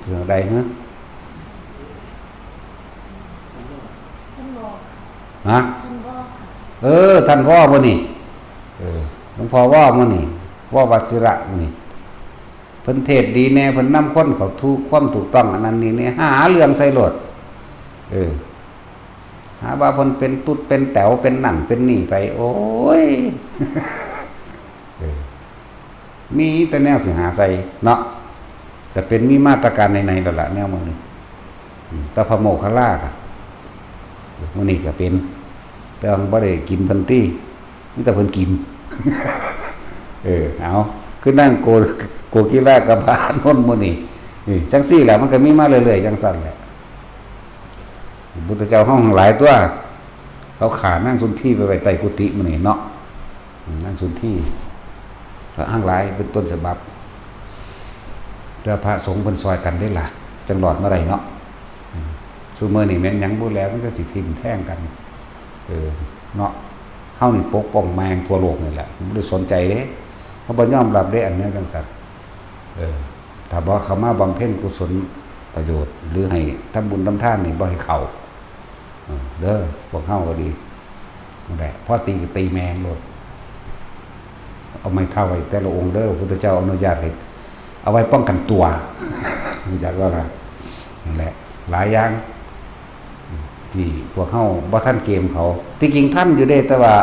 เรื่องใดฮะ ท่านบอก ฮะ ท่านบอก เออ ท่านว่อมื้อนี่ เออ หลวงพ่อว่อมื้อนี่ ว่อวัชิระมื้อนี่ เพิ่นเทศน์ดีแน่ เพิ่นนำคนเข้าถูก ความถูกต้อง อันนั้นนี่แน่ หาเรื่องใส่โลด เออ หาว่าเพิ่นเป็นตุ๊ดเป็นแต๋ว เป็นนั่นเป็นนี่ไป โอ้ย เออ มีแต่แนวสิหาใส่เนาะ แต่เป็นมีมาตรการในๆ แล้วล่ะ แนวมื้อนี้ อืม แต่พระโมคคัลลาก็ มื้อนี้ก็เป็น แต่ว่าบ่ได้กินเพิ่นติ มีแต่เพิ่นกิน เออ เอา คือนั่งโก โกกิลากะพานนท์มื้อนี้ นี่ จั่งซี้แหละ มันก็มีมาเรื่อยๆ จั่งซั่นแหละ พุทธเจ้าเฮาหลายตัว เขาฆ่านางสุนทรีไปไว้ใต้กุฏิมื้อนี้เนาะ อืม นางสุนทรี พระทั้งหลายเป็นต้นฉบับ แต่พระสงฆ์เพิ่นซอยกันเด้ล่ะ จั่งรอดมาได้เนาะ อืม ซุมื้อนี้แม่นหยังบ่แล้ว มันก็สิทิ่มแทงกัน เออ เนาะ เฮานี่ปกป้องแม่งทั่วโลกนี่แหละ บ่ได้สนใจเด้ เฮาบ่ยอมรับเด้ อันนี้จั่งซั่น เออ ถ้าบ่เข้ามาบำเพ็ญกุศลประโยชน์ หรือให้ทำบุญทำทานนี่บ่ให้เข้า เออ เด้อ พวกเฮาก็ดี นั่นแหละ พอตีก็ตีแม่งโลด เอาไม้เท้าไว้แต่ละองค์เด้อ พุทธเจ้าอนุญาตให้เอาไว้ป้องกันตัว รู้จักบ่ล่ะ นั่นแหละ หลายอย่าง ที่พวกเฮาบ่ทันเกมเขา ที่จริงทันอยู่เด้ แต่ว่า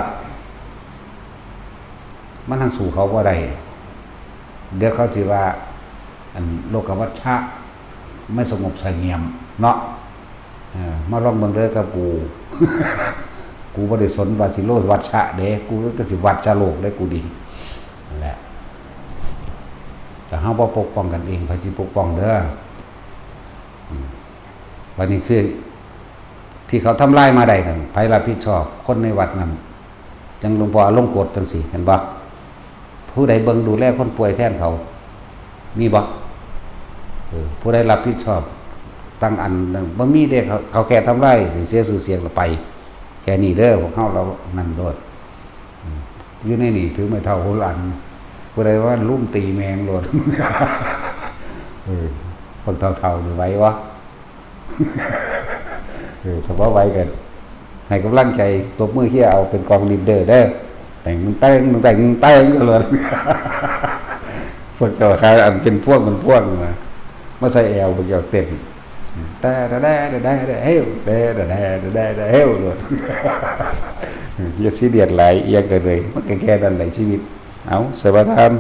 มันทั้งสู้เขาบ่ได้ เดี๋ยวเขาสิว่า อันโลกวัชชะ ไม่สงบเสงี่ยมเนาะ เออ มาลองเบิ่งเด้อกับกู กูบ่ได้สนว่าสิโลกวัชชะเด้ กูแต่สิวัชชะโลกเด้ กูดี นั่นแหละ แต่เฮาบ่ปกป้องกันเอง ไผสิปกป้องเด้อ บัดนี้คือ ที่เขาทำลายมาได้นั่น ไผรับผิดชอบ คนในวัดนั่น จังหลวงพ่ออลงกฎจังซี่ เห็นบ่ ผู้ใดเบิ่งดูแลคนป่วยแทนเขา มีบ่ เออ ผู้ใดรับผิดชอบ ตั้งอันนั้น บ่มีเด้ เขา เขาแค่ทำลาย สิเสียชื่อเสียงแล้วไป แค่นี้เด้อ พวกเฮา เรานั่นโลด อืม อยู่ในนี่ถือไม้เท้าโหหลัน ผู้ใดว่าลุ่มตีแมงโลด เออ พวกเฒ่าๆนี่ไหววะ เออ ถ้าบ่ไหวก็ให้กำลังใจ ตบมือเชียร์เอา เป็นกองลีดเดอร์เด้อ แต่งแต่งแต่งแต่งกันเลย พวกเจ้าขายอันเป็นพวงเป็นพวงมา มาใส่แอวพวกเจ้าเต้น แต่แต่แต่แต่แต่เฮ้ว แต่แต่แต่แต่แต่เฮ้วโลด อย่าซีเรียสหลาย อีหยังก็เลย มันก็แค่นั้นแหละชีวิต เอา สวัสดีครับ